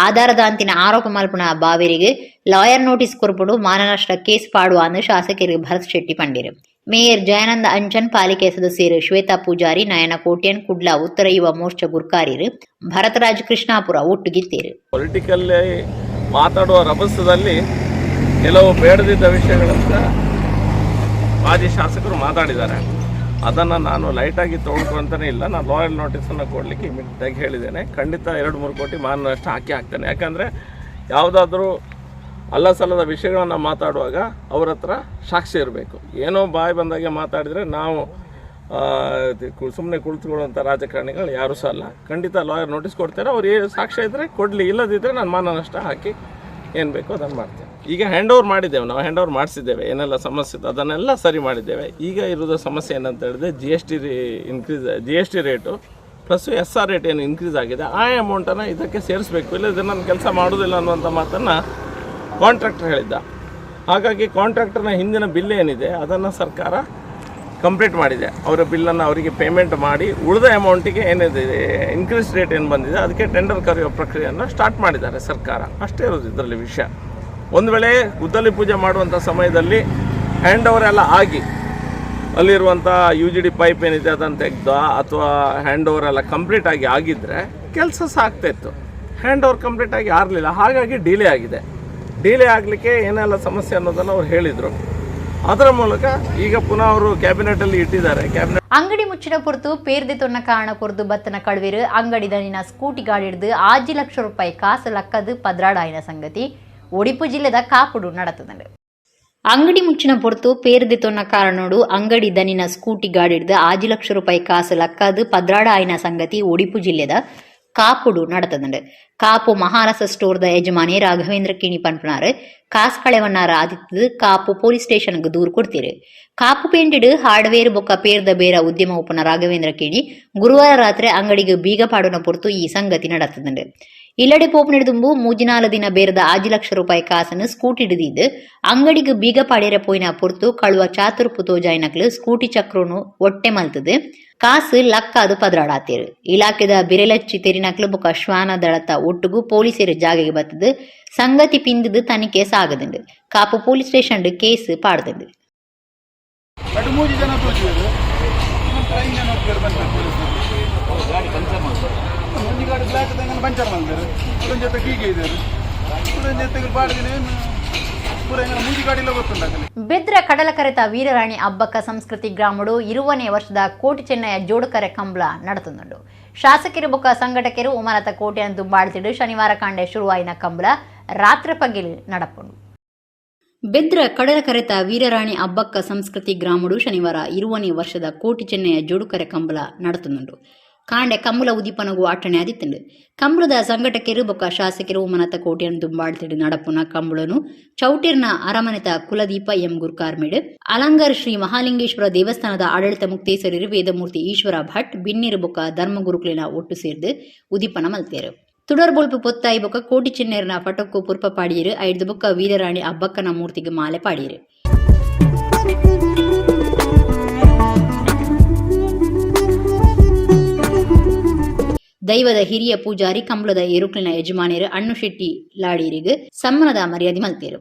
S1: ಆಧಾರದಾಂತಿನ ಆರೋಪ ಮಲ್ಪುನ ಬಾವೇರಿಗೆ ಲಾಯರ್ ನೋಟಿಸ್ ಕೊರ್ಪುಂಡು ಮಾನನಷ್ಟ ಕೇಸ್ ಪಾಡುವ ಅಂದು ಶಾಸಕರು Bharat Shetty ಪಂಡಿರು. Mayor Jayananda Anchan, ಪಾಲಿಕೆ ಸದಸ್ಯರು ಶ್ವೇತಾ ಪೂಜಾರಿ, ನಯನ ಕೋಟ್ಯನ್, ಕುಡ್ಲ ಉತ್ತರ ಯುವ ಮೋರ್ಚಾ ಗುರ್ಕಾರ್ಯರು ಭರತರಾಜ್ ಕೃಷ್ಣಾಪುರ ಒಟ್ಟುಗಿತ್ತೇರು.
S6: ಪೊಲಿಟಿಕಲ್ಲಿ ಮಾತಾಡುವ ರಭಸದಲ್ಲಿ ಕೆಲವು ಬೇಡದಿದ್ದ ವಿಷಯಗಳಂತ ಮಾಜಿ ಶಾಸಕರು ಮಾತಾಡಿದ್ದಾರೆ. ಅದನ್ನು ನಾನು ಲೈಟಾಗಿ ತೊಗೊಳ್ಕೊಂತಾನೆ ಇಲ್ಲ. ನಾನು ಲಾಯಲ್ ನೋಟಿಸನ್ನು ಕೊಡಲಿಕ್ಕೆ ಇಮಿಡಿಯೇಟಾಗಿ ಹೇಳಿದ್ದೇನೆ. ಖಂಡಿತ 2-3 ಕೋಟಿ ಮಾನನಷ್ಟ ಹಾಕಿ ಹಾಕ್ತೇನೆ. ಯಾಕಂದರೆ ಯಾವುದಾದ್ರೂ ಅಲ್ಲ ಸಲ್ಲದ ವಿಷಯಗಳನ್ನು ಮಾತಾಡುವಾಗ ಅವ್ರ ಹತ್ರ ಸಾಕ್ಷಿ ಇರಬೇಕು. ಏನೋ ಬಾಯಿ ಬಂದಾಗೆ ಮಾತಾಡಿದರೆ ನಾವು ಸುಮ್ಮನೆ ಕುಳಿತುಕೊಳ್ಳುವಂಥ ರಾಜಕಾರಣಿಗಳು ಯಾರೂ ಸಹ ಅಲ್ಲ. ಖಂಡಿತ ಲಾಯರ್ ನೋಟಿಸ್ ಕೊಡ್ತಾರೆ. ಅವ್ರು ಏನು ಸಾಕ್ಷ್ಯ ಇದ್ದರೆ ಕೊಡಲಿ, ಇಲ್ಲದಿದ್ದರೆ ನಾನು ಮಾನನಷ್ಟ ಹಾಕಿ ಏನು ಬೇಕೋ ಅದನ್ನು ಮಾಡ್ತೇನೆ. ಈಗ ಹ್ಯಾಂಡ್ ಓವರ್ ಮಾಡಿದ್ದೇವೆ, ನಾವು ಹ್ಯಾಂಡ್ ಓವರ್ ಮಾಡಿಸಿದ್ದೇವೆ. ಏನೆಲ್ಲ ಸಮಸ್ಯೆ ಇತ್ತು ಅದನ್ನೆಲ್ಲ ಸರಿ ಮಾಡಿದ್ದೇವೆ. ಈಗ ಇರೋದು ಸಮಸ್ಯೆ ಏನಂತ ಹೇಳಿದ್ರೆ GST increase, GST rate plus SR rate ಏನು ಇನ್ಕ್ರೀಸ್ ಆಗಿದೆ, ಆ ಅಮೌಂಟನ್ನು ಇದಕ್ಕೆ ಸೇರಿಸಬೇಕು, ಇಲ್ಲದಿದ್ದರೆ ನಾನು ಕೆಲಸ ಮಾಡೋದಿಲ್ಲ ಅನ್ನುವಂಥ ಮಾತನ್ನು ಕಾಂಟ್ರಾಕ್ಟರ್ ಹೇಳಿದ್ದ. ಹಾಗಾಗಿ ಕಾಂಟ್ರಾಕ್ಟರ್ನ ಹಿಂದಿನ ಬಿಲ್ ಏನಿದೆ ಅದನ್ನು ಸರ್ಕಾರ ಕಂಪ್ಲೀಟ್ ಮಾಡಿದೆ. ಅವರ ಬಿಲ್ಲನ್ನು ಅವರಿಗೆ ಪೇಮೆಂಟ್ ಮಾಡಿ ಉಳಿದ ಅಮೌಂಟಿಗೆ ಏನಿದೆ ಇನ್ಕ್ರೀಸ್ ರೇಟ್ ಏನು ಬಂದಿದೆ ಅದಕ್ಕೆ ಟೆಂಡರ್ ಕರೆಯುವ ಪ್ರಕ್ರಿಯೆಯನ್ನು ಸ್ಟಾರ್ಟ್ ಮಾಡಿದ್ದಾರೆ ಸರ್ಕಾರ. ಅಷ್ಟೇ ಇರೋದು ಇದರಲ್ಲಿ ವಿಷಯ. ಒಂದು ವೇಳೆ ಗುದ್ದಲಿ ಪೂಜೆ ಮಾಡುವಂಥ ಸಮಯದಲ್ಲಿ ಹ್ಯಾಂಡ್ ಓವರ್ ಎಲ್ಲ ಆಗಿ ಅಲ್ಲಿರುವಂಥ UGD pipe ಏನಿದೆ ಅದನ್ನು ತೆಗೆದ ಅಥವಾ ಹ್ಯಾಂಡ್ ಓವರ್ ಎಲ್ಲ ಕಂಪ್ಲೀಟ್ ಆಗಿ ಆಗಿದ್ದರೆ ಕೆಲಸ ಸಾಕ್ತಾಯಿತ್ತು. Hand over complete ಆಗಿ ಆಗಲಿಲ್ಲ, ಹಾಗಾಗಿ ಡಿಲೇ ಆಗಿದೆ. ಡಿಲೇ ಆಗಲಿಕ್ಕೆ ಏನೆಲ್ಲ ಸಮಸ್ಯೆ ಅನ್ನೋದನ್ನು ಅವ್ರು ಹೇಳಿದರು. ಅದರ ಮೂಲಕ ಈಗ ಪುನಃ ಅವರು ಕ್ಯಾಬಿನೆಟಲ್ಲಿ ಇಟ್ಟಿದ್ದಾರೆ. ಕ್ಯಾಬಿನೆಟ್
S1: ಅಂಗಡಿ ಮುಚ್ಚಿನ ಪೊರ್ತು ಪೇರ್ದೆ ತೊನ್ನ ಕಾರಣ ಕೊರ್ದು ಬತ್ತನ ಕಳುವಿರು ಅಂಗಡಿ ದನಿನ ಸ್ಕೂಟಿ ಗಾಡಿ ಹಿಡಿದು 5 ಲಕ್ಷ ರೂಪಾಯಿ ಕಾಸು ಲಕ್ಕದು ಪದ್ರಾಡಾಯಿನ ಸಂಗತಿ ಒಡಿಪು ಜಿಲ್ಲೆದ ಕಾಪುಡು ನಡತದಂಡು. ಅಂಗಡಿ ಮುಚ್ಚಿನ ಪೊರ್ತು ಪೇರ್ದೆ ತೊನ್ನ ಕಾರಣೋಡು ಅಂಗಡಿ ದನಿನ ಸ್ಕೂಟಿ ಗಾಡಿ ಹಿಡಿದು 5 ಲಕ್ಷ ರೂಪಾಯಿ ಕಾಸು ಲಕ್ಕದು ಪದ್ರಾಡಾಯಿನ ಸಂಗತಿ ಒಡಿಪು ಜಿಲ್ಲೆದ ಕಾಪುಡು ನಡತದಂಡು. ಕಾಪು ಮಹಾರಸ ಸ್ಟೋರ್ದ ಯಜಮಾನಿ ರಾಘವೇಂದ್ರ ಕಿಣಿ ಪನ್ಪನಾರು ಕಾಸು ಕಳೆವಣ್ಣಾರ ಆದಿತ್ತದು ಕಾಪು ಪೊಲೀಸ್ ಸ್ಟೇಷನ್ಗೆ ದೂರು ಕೊಡ್ತೀರಿ. ಕಾಪು ಪೇಂಟಿಡು ಹಾರ್ಡ್ವೇರ್ ಬೊಕ್ಕ ಪೇರ್ದ ಬೇರ ಉದ್ಯಮ ಉಪನ ರಾಘವೇಂದ್ರ ಕಿಣಿ ಗುರುವಾರ ರಾತ್ರಿ ಅಂಗಡಿಗೆ ಬೀಗ ಪಾಡುನ ಪೊರ್ತು ಈ ಸಂಗತಿ ನಡತದಂಡು. ಇಲ್ಲಡೆ ಪೋಪ್ ನಡೆದುಂಬು ಮೂಜಿನಾಲು ದಿನ ಬೇರದ 5 ಲಕ್ಷ ರೂಪಾಯಿ ಕಾಸನ್ನು ಸ್ಕೂಟಿ ಹಿಡಿದಿದ್ದು ಅಂಗಡಿಗೆ ಬೀಗ ಪಾಡ್ಯರ ಪೋಯಿನ ಪೊರ್ತು ಕಳುವ ಚಾತುರ್ಪು ತೋಜಾಯಿನಕ್ಲು ಸ್ಕೂಟಿ ಚಕ್ರನು ಒಟ್ಟೆ ಮಲ್ತದು ಕಾಸು ಲಕ್ಕಾದು ಪದ್ರಾಡಾತೇರು. ಇಲಾಖೆದ ಬಿರೆಲಚ್ಚಿ ತೆರಿನಕ್ಲು ಬೊಕ ಶ್ವಾನ ದಳತ ಒಟ್ಟುಗು ಪೊಲೀಸರು ಜಾಗೆಗೆ ಬತ್ತದು ಸಂಗತಿ ಪಿಂದಿದ್ದು ತನಿಖೆ ಸಾಗದುಂಡು. Kapu police station case ಪಾಡ್ದುಂಡು.
S7: ಗಾಡಿ ಪಂಚರ್ ಮಾಡ್ತಾರೆ, ಒಂದು ಗಾಡಿ ಬ್ಲ್ಯಾಕ್ ತಂಗನ ಪಂಚರ್ ಮಾಡ್ತಾರೆ, ಒಂದು ಜೊತೆ ಹೀಗೆ ಇದೆ, ಒಂದು ಜೊತೆಗೆ ಬಾಡಿಗೆ ಪೂರ ಮೂಜಿ ಗಾಡಿಲ್ಲ ಗೊತ್ತುಂಟಾಗಲಿ.
S1: ಬೆದ್ರ ಕಡಲಕರೆತ ವೀರರಾಣಿ ಅಬ್ಬಕ್ಕ ಸಂಸ್ಕೃತಿ ಗ್ರಾಮಡು 20ನೇ ವರ್ಷದ ಕೋಟಿ ಚೆನ್ನಯ್ಯ ಜೋಡುಕರೆ ಕಂಬಳ ನಡತುಂದುಂಡು. ಶಾಸಕರು ಬೊಕ್ಕ ಸಂಘಟಕರು ಉಮನತ ಕೋಟೆಯನ್ನು ದುಂಬಾಳ್ತಿಡು ಶನಿವಾರ ಕಾಂಡೆ ಶುರುವಾಯಿನ ಕಂಬಳ ರಾತ್ರಿ ಪಗಿಲು ನಡಪುಂಡು. ಬೆದ್ರ ಕಡಲಕರೆತ ವೀರರಾಣಿ ಅಬ್ಬಕ್ಕ ಸಂಸ್ಕೃತಿ ಗ್ರಾಮಡು ಶನಿವಾರ 20ನೇ ವರ್ಷದ ಕೋಟಿ ಚೆನ್ನಯ್ಯ ಜೋಡುಕರೆ ಕಂಬಳ ನಡತುಂದುಂಡು. ಕಾಂಡೆ ಕಂಬಳ ಉದಿಪನಗು ಅಟ್ಟಣೆ ಆದಿತ್ತುಂಡು. ಕಂಬಳದ ಸಂಘಟಕರು ಬೊಕ್ಕ ಶಾಸಕರು ಉಮನತ ಕೋಟೆಯನ್ನು ದುಂಬಾಳ್ತಿಡು ನಡಪುನ ಕಂಬಳನು ಚೌಟಿರ್ನ ಅರಮನೆತ ಕುಲದೀಪ ಎಂ ಗುರ್ಕಾರ್ಮೇಡು ಅಲಂಗಾರ್ ಶ್ರೀ ಮಹಾಲಿಂಗೇಶ್ವರ ದೇವಸ್ಥಾನದ ಆಡಳಿತ ಮುಕ್ತೇಸರಿರು ವೇದಮೂರ್ತಿ ಈಶ್ವರ ಭಟ್ ಬಿನ್ನಿರು ಬೊಕ್ಕ ಧರ್ಮಗುರುಕುಲಿನ ಒಟ್ಟು ಸೇರ್ದು ಉದಿಪನ ಮಲ್ತೇರು. ತುಡರ್ ಬೊಲ್ಪು ಪೊತ್ತಾಯಿ ಬೊಕ್ಕ ಕೋಟಿ ಚೆನ್ನೇರ್ನ ಪಟಕ್ಕು ಪುರ್ಪ ಪಾಡಿಯರು. ಐದು ಬೊಕ್ಕ ವೀರರಾಣಿ ಅಬ್ಬಕ್ಕನ ಮೂರ್ತಿಗೆ ಮಾಲೆ ಪಾಡಿಯರು. ದೈವದ ಹಿರಿಯ ಪೂಜಾರಿ ಕಂಬಳದ ಎರುಕ್ಲಿನ ಯಜಮಾನಿಯರು ಅಣ್ಣು ಶೆಟ್ಟಿ ಲಾಡಿಯರಿಗೆ ಸಮ್ಮನದ ಮರ್ಯಾದೆ ಮಲ್ತೇರು.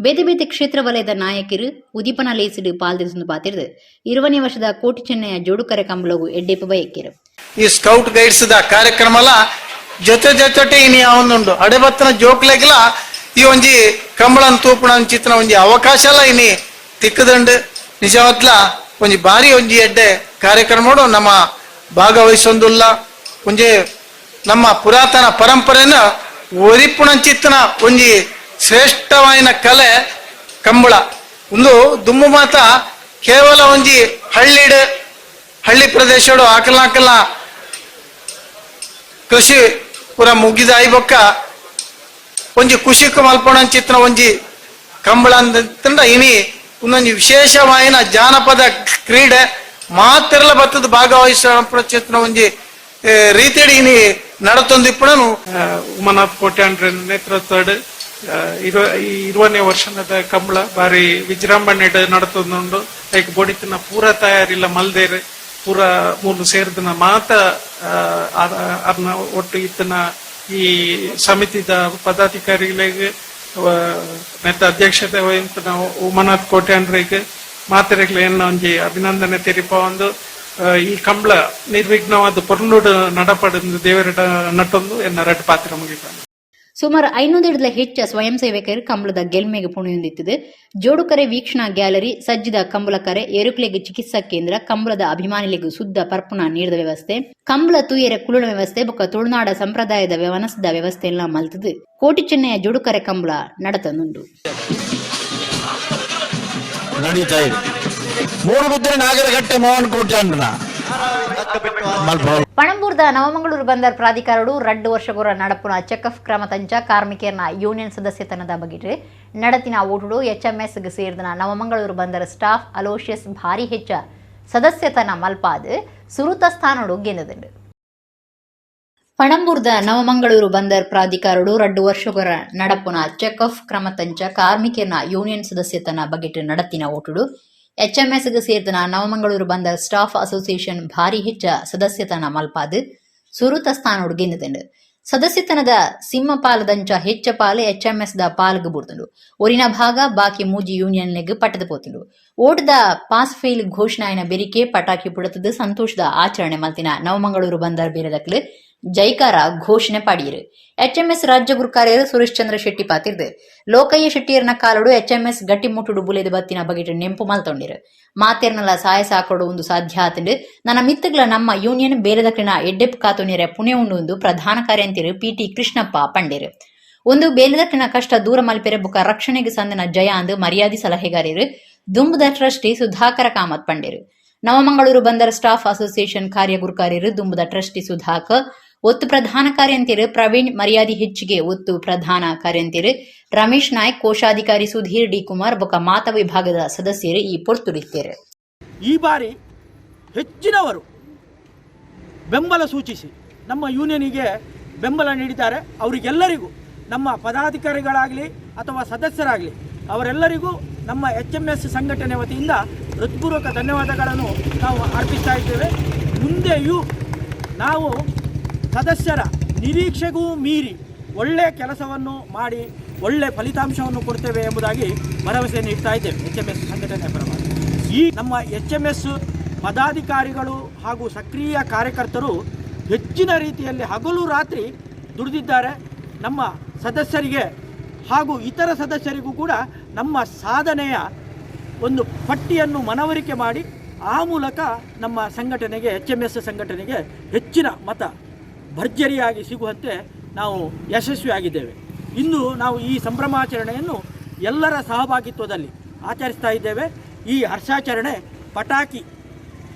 S1: ಬೇತೆ ಬೇತೆ ಕ್ಷೇತ್ರ ವಲಯದ ನಾಯಕರು ಉದೀಪನ ಲೇಸಿಡು ಪಾಲ್ದಿರಿಸು ಪಾತಿರ್ದು 20ನೇ ವರ್ಷದ ಕೋಟಿ ಚೆನ್ನಯ್ಯ ಜೋಡುಕರೆ ಕಂಬಳಗು ಎಡ್ಡೆಪ್ಪು ಬಯಕಿರು.
S8: ಈ ಸ್ಕೌಟ್ ಗೈಡ್ಸ್ the ಕಾರ್ಯಕ್ರಮಲ ಜೊತೆ ಜೊತೆ ಇನಿ ಒಂದುಂಡು ಅಡೆಬತ್ತನ ಜೋಕ್ಲೆಗ್ಲ ಈ ಒಂಜಿ ಕಂಬಳನ್ ತೂಪುಣ ಅಂಚಿತ್ನ ಒಂಜಿ ಅವಕಾಶಲ ಇನಿ ತಿಕ್ಕದಂಡು. ನಿಜವತ್ಲ ಒಂಜಿ ಬಾರಿ ಒಂಜಿ ಎಡ್ಡೆ ಕಾರ್ಯಕ್ರಮಡು ನಮ್ಮ ಭಾಗವಹಿಸೊಂದುಲ್ಲ. ಒಂಜಿ ನಮ್ಮ ಪುರಾತನ ಪರಂಪರೆನ ಒರಿಪುಣಂಚಿತ್ನ ಒಂಜಿ ಶ್ರೇಷ್ಠವಾಯಿನ ಕಲೆ ಕಂಬಳ. ಒಂದು ದುಮ್ಮು ಮಾತ ಕೇವಲ ಒಂಜಿ ಹಳ್ಳಿಡ್ ಹಳ್ಳಿ ಪ್ರದೇಶಡು ಆಕಲ ಕೃಷಿ ಪೂರ ಮುಗಿದ ಐಬೊಕ್ಕ ಒಂಜಿ ಖುಷಿಕ್ ಮಲ್ಪೊಣಂಚಿತ್ನ ಒಂಜಿ ಕಂಬಳ ಅಂತಂಡ ಇನಿ ಒಂದೊಂಜಿ ವಿಶೇಷವಾಯಿನ ಜಾನಪದ ಕ್ರೀಡೆ ಮಾತ್ರಲ ಬತ್ತದ ಭಾಗವಹಿಸ ಒಂಜಿ ರೀತಿಯಡಿ ಇನಿ ನಡತೊಂದು ಇಪ್ಪಣನು.
S7: ಉಮನಾಥ್ ಕೋಟ್ಯಾನ್ರ ನೇತೃತ್ವಡ್
S9: 20ನೇ ವರ್ಷದ ಕಂಬಳ ಬಾರಿ ವಿಜೃಂಭಣೆ ನಡತೊಂದುಂಡು. ಐಕ್ ಬೊಡಿತಿನ ಪೂರ ತಯಾರಿಲ್ಲ ಮಲ್ದೇರ್ ಪೂರ ಮೂಲು ಸೇರ್ದನ ಮಾತ ಅರ್ನ ಒಟ್ಟು ಇತ್ತನ ಈ ಸಮಿತಿದ ಪದಾಧಿಕಾರಿಗಳಿಗೆ ನೆತ್ತ ಅಧ್ಯಕ್ಷತೆ ವಹಿಸಿನ ಉಮಾನಾಥ್ ಕೋಟ್ಯಾನ್ರಿಗೆ ಮಾತೆರೆಗ್ಲ ಎನ್ನ ಒಂಜಿ ಅಭಿನಂದನೆ ತೆರಿಪಾವೊಂದು ಈ ಕಂಬಳ ನಿರ್ವಿಘ್ನವಾದ ಪೊರ್ಲುಡು ನಡಪಡಂದು ದೇವರ ನಟೊಂದು ಎನ್ನ ರಡ್ಡ್ ಪಾತ್ರ ಮುಗಿತಾನೆ.
S1: ಸುಮಾರು 500 ಹೆಚ್ಚ ಸ್ವಯಂ ಸೇವಕರು ಕಂಬಳದ ಗೆಲ್ಮೆಗೆ ಪುಣೆಯೊಂದಿತ್ತದೆ. ಜೋಡುಕರೆ ವೀಕ್ಷಣಾ ಗ್ಯಾಲರಿ, ಸಜ್ಜಿದ ಕಂಬಳಕರೆ, ಎರುಕ್ಲೆಗ್ ಚಿಕಿತ್ಸಾ ಕೇಂದ್ರ, ಕಂಬಳದ ಅಭಿಮಾನಿಲೆಗ್ ಶುದ್ಧ ಪರ್ಪುನ ನೀರ್ದ ವ್ಯವಸ್ಥೆ, ಕಂಬಳ ತೂಯೆರೆ ಕುಲುಣ ವ್ಯವಸ್ಥೆ ಬೊಕ್ಕ ತುಳುನಾಡ ಸಂಪ್ರದಾಯದ ವನಸದ ವ್ಯವಸ್ಥೆ ಎಲ್ಲ ಮಲ್ತದು ಕೋಟಿ ಚೆನ್ನಯ ಜೋಡುಕರೆ ಕಂಬಳ ನಡತನುಂಡು.
S10: ನಡೀತಾ ಇದೆ. ಮೂಡುಬಿದ್ರೆ ನಾಗರಕಟ್ಟೆ ಮೋಹನ್ ಕೋಟ್ಯಾಂಡ್ನ.
S1: ಪಣಂಬೂರ್ದ ನವಮಂಗಳೂರು ಬಂದರ್ ಪ್ರಾಧಿಕಾರಡು 2 ವರ್ಷಗೊರ ನಡಪುನ ಚೆಕ್ಅಪ್ ಕ್ರಮ ತಂಚ ಕಾರ್ಮಿಕರ್ನ ಯೂನಿಯನ್ ಸದಸ್ಯತನದ ಬಗೆಟ್ ನಡತಿನ ಓಟುಡು ಎಚ್ಎಂಎಸ್ ಸೇರಿದ ನವಮಂಗಳೂರು ಬಂದರ್ ಸ್ಟಾಫ್ ಅಲೋಷಿಯಸ್ ಭಾರಿ ಹೆಚ್ಚ ಸದಸ್ಯತನ ಮಲ್ಪಾದ್ ಸುರುತ ಸ್ಥಾನಡು ಗೆಂದದುಂಡು. ಪಣಂಬೂರ್ದ ನವಮಂಗಳೂರು ಬಂದರ್ ಪ್ರಾಧಿಕಾರಡು 2 ವರ್ಷಗೊರ ನಡಪುನ ಚೆಕ್ಅಪ್ ಕ್ರಮ ತಂಚ ಕಾರ್ಮಿಕರ್ನ ಯೂನಿಯನ್ ಸದಸ್ಯತನ ಬಗೆಟ್ ನಡತಿನ ಓಟುಡು ಎಚ್ಎಂಎಸ್ ಸೇರಿದ ನವಮಂಗಳೂರು ಬಂದರ್ ಸ್ಟಾಫ್ ಅಸೋಸಿಯೇಷನ್ ಭಾರಿ ಹೆಚ್ಚ ಸದಸ್ಯತನ ಮಲ್ಪಾದ್ ಸುರುತ ಸ್ಥಾನೋಡು ಗೆಂದದುಂಡು. ಸದಸ್ಯತನದ ಸಿಂಹ ಪಾಲದಂಚ ಹೆಚ್ಚ ಪಾಲು ಎಚ್ಎಂಎಸ್ the ಪಾಲ್ಗ್ ಬೂರ್ತುಂಡು. ಒರಿನ ಭಾಗ ಬಾಕಿ ಮೂಜಿ ಯೂನಿಯನ್ಲೆಗ್ ಪಟ್ಟದ ಪೋತುಂಡು. ಓಟದ ಪಾಸ್ ಫೇಲ್ ಘೋಷಣೆ ಬೆರಿಕೆ ಪಟಾಕಿ ಪುಡತದ ಸಂತೋಷದ ಆಚರಣೆ ಮಲ್ತಿನ ನವಮಂಗಳೂರು ಬಂದರ್ ಬೇರೆದಕ್ಲು ಜೈಕಾರ ಘೋಷಣೆ ಪಾಡಿಯರು. ಎಚ್ಎಂಎಸ್ ರಾಜ್ಯ ಗುರುಕಾರ್ಯರು ಸುರೇಶ್ ಚಂದ್ರ ಶೆಟ್ಟಿ ಪಾತಿರ್ದು ಲೋಕಯ್ಯ ಶೆಟ್ಟಿಯರ್ನ ಕಾಲಡು ಎಚ್ಎಂಎಸ್ ಗಟ್ಟಿಮುಟ್ಟುಡು ಬುಲೆದ ಬತ್ತಿನ ಬಗೆಟ್ ನೆಂಪು ಮಲ್ತೊಂಡಿರು. ಮಾತೆರ್ನಲ ಸಹಾಯ ಸಾಕೊಡು ಒಂದು ಸಾಧ್ಯ ಆತಂಡು. ನನ್ನ ಮಿತ್ತುಗಳ ನಮ್ಮ ಯೂನಿಯನ್ ಬೇರೆದಕ್ಲಿನ ಎಡ್ಡೆಪ್ ಕಾತುನಿರೆ ಪುಣೆ ಉಂಡು ಪ್ರಧಾನ ಕಾರ್ಯಂತಿರು ಪಿಟಿ ಕೃಷ್ಣಪ್ಪ ಪಂಡೇರು. ಒಂದು ಬೇಲೆದಕ್ಲಿನ ಕಷ್ಟ ದೂರ ಮಲ್ಪೆರೆ ಬುಕ ರಕ್ಷಣೆಗೆ ಸಂದನ ಜಯ ಅಂದು ಮರ್ಯಾದೆ ಸಲಹೆಗಾರರು ದುಂಬುದ ಟ್ರಸ್ಟಿ ಸುಧಾಕರ ಕಾಮತ್ ಪಂಡೇರು. ನವಮಂಗಳೂರು ಬಂದರ್ ಸ್ಟಾಫ್ ಅಸೋಸಿಯೇಷನ್ ಕಾರ್ಯಗುರುಕಾರ್ಯರು ದುಂಬುದ ಟ್ರಸ್ಟಿ ಸುಧಾಕರ್, ಒತ್ತು ಪ್ರಧಾನ ಕಾರ್ಯಂತಿರು ಪ್ರವೀಣ್ ಮರ್ಯಾದೆ ಹೆಚ್ಚಿಗೆ, ಒತ್ತು ಪ್ರಧಾನ ಕಾರ್ಯಂತಿರು ರಮೇಶ್ ನಾಯ್ಕ್, ಕೋಶಾಧಿಕಾರಿ ಸುಧೀರ್ ಡಿ ಕುಮಾರ್ ಬೊಕ ಮಾತ ವಿಭಾಗದ ಸದಸ್ಯರು ಈ ಪೊರ್ತುಡಿತ್ತೇರು.
S3: ಈ ಬಾರಿ ಹೆಚ್ಚಿನವರು ಬೆಂಬಲ ಸೂಚಿಸಿ ನಮ್ಮ ಯೂನಿಯನಿಗೆ ಬೆಂಬಲ ನೀಡಿದ್ದಾರೆ. ಅವರಿಗೆಲ್ಲರಿಗೂ ನಮ್ಮ ಪದಾಧಿಕಾರಿಗಳಾಗಲಿ ಅಥವಾ ಸದಸ್ಯರಾಗಲಿ ಅವರೆಲ್ಲರಿಗೂ ನಮ್ಮ ಎಚ್ಎಂಎಸ್ ಸಂಘಟನೆ ವತಿಯಿಂದ ಹೃತ್ಪೂರ್ವಕ ಧನ್ಯವಾದಗಳನ್ನು ನಾವು ಅರ್ಪಿಸ್ತಾ ಇದ್ದೇವೆ. ಮುಂದೆಯೂ ನಾವು ಸದಸ್ಯರ ನಿರೀಕ್ಷೆಗೂ ಮೀರಿ ಒಳ್ಳೆಯ ಕೆಲಸವನ್ನು ಮಾಡಿ ಒಳ್ಳೆಯ ಫಲಿತಾಂಶವನ್ನು ಕೊಡ್ತೇವೆ ಎಂಬುದಾಗಿ ಭರವಸೆ ನೀಡ್ತಾ ಇದ್ದೇವೆ ಎಚ್ಎಂಎಸ್ ಸಂಘಟನೆ ಪರವಾಗಿ. ಈ ನಮ್ಮ ಎಚ್ಎಂಎಸ್ ಪದಾಧಿಕಾರಿಗಳು ಹಾಗೂ ಸಕ್ರಿಯ ಕಾರ್ಯಕರ್ತರು ಹೆಚ್ಚಿನ ರೀತಿಯಲ್ಲಿ ಹಗಲು ರಾತ್ರಿ ದುಡಿದಿದ್ದಾರೆ. ನಮ್ಮ ಸದಸ್ಯರಿಗೆ ಹಾಗೂ ಇತರ ಸದಸ್ಯರಿಗೂ ಕೂಡ ನಮ್ಮ ಸಾಧನೆಯ ಒಂದು ಪಟ್ಟಿಯನ್ನು ಮನವರಿಕೆ ಮಾಡಿ ಆ ಮೂಲಕ ನಮ್ಮ ಸಂಘಟನೆಗೆ ಎಚ್ಎಂಎಸ್ ಸಂಘಟನೆಗೆ ಹೆಚ್ಚಿನ ಮತ ಭರ್ಜರಿಯಾಗಿ ಸಿಗುವಂತೆ ನಾವು ಯಶಸ್ವಿಯಾಗಿದ್ದೇವೆ. ಇಂದು ನಾವು ಈ ಸಂಭ್ರಮಾಚರಣೆಯನ್ನು ಎಲ್ಲರ ಸಹಭಾಗಿತ್ವದಲ್ಲಿ ಆಚರಿಸ್ತಾ ಇದ್ದೇವೆ. ಈ ಹರ್ಷಾಚರಣೆ ಪಟಾಕಿ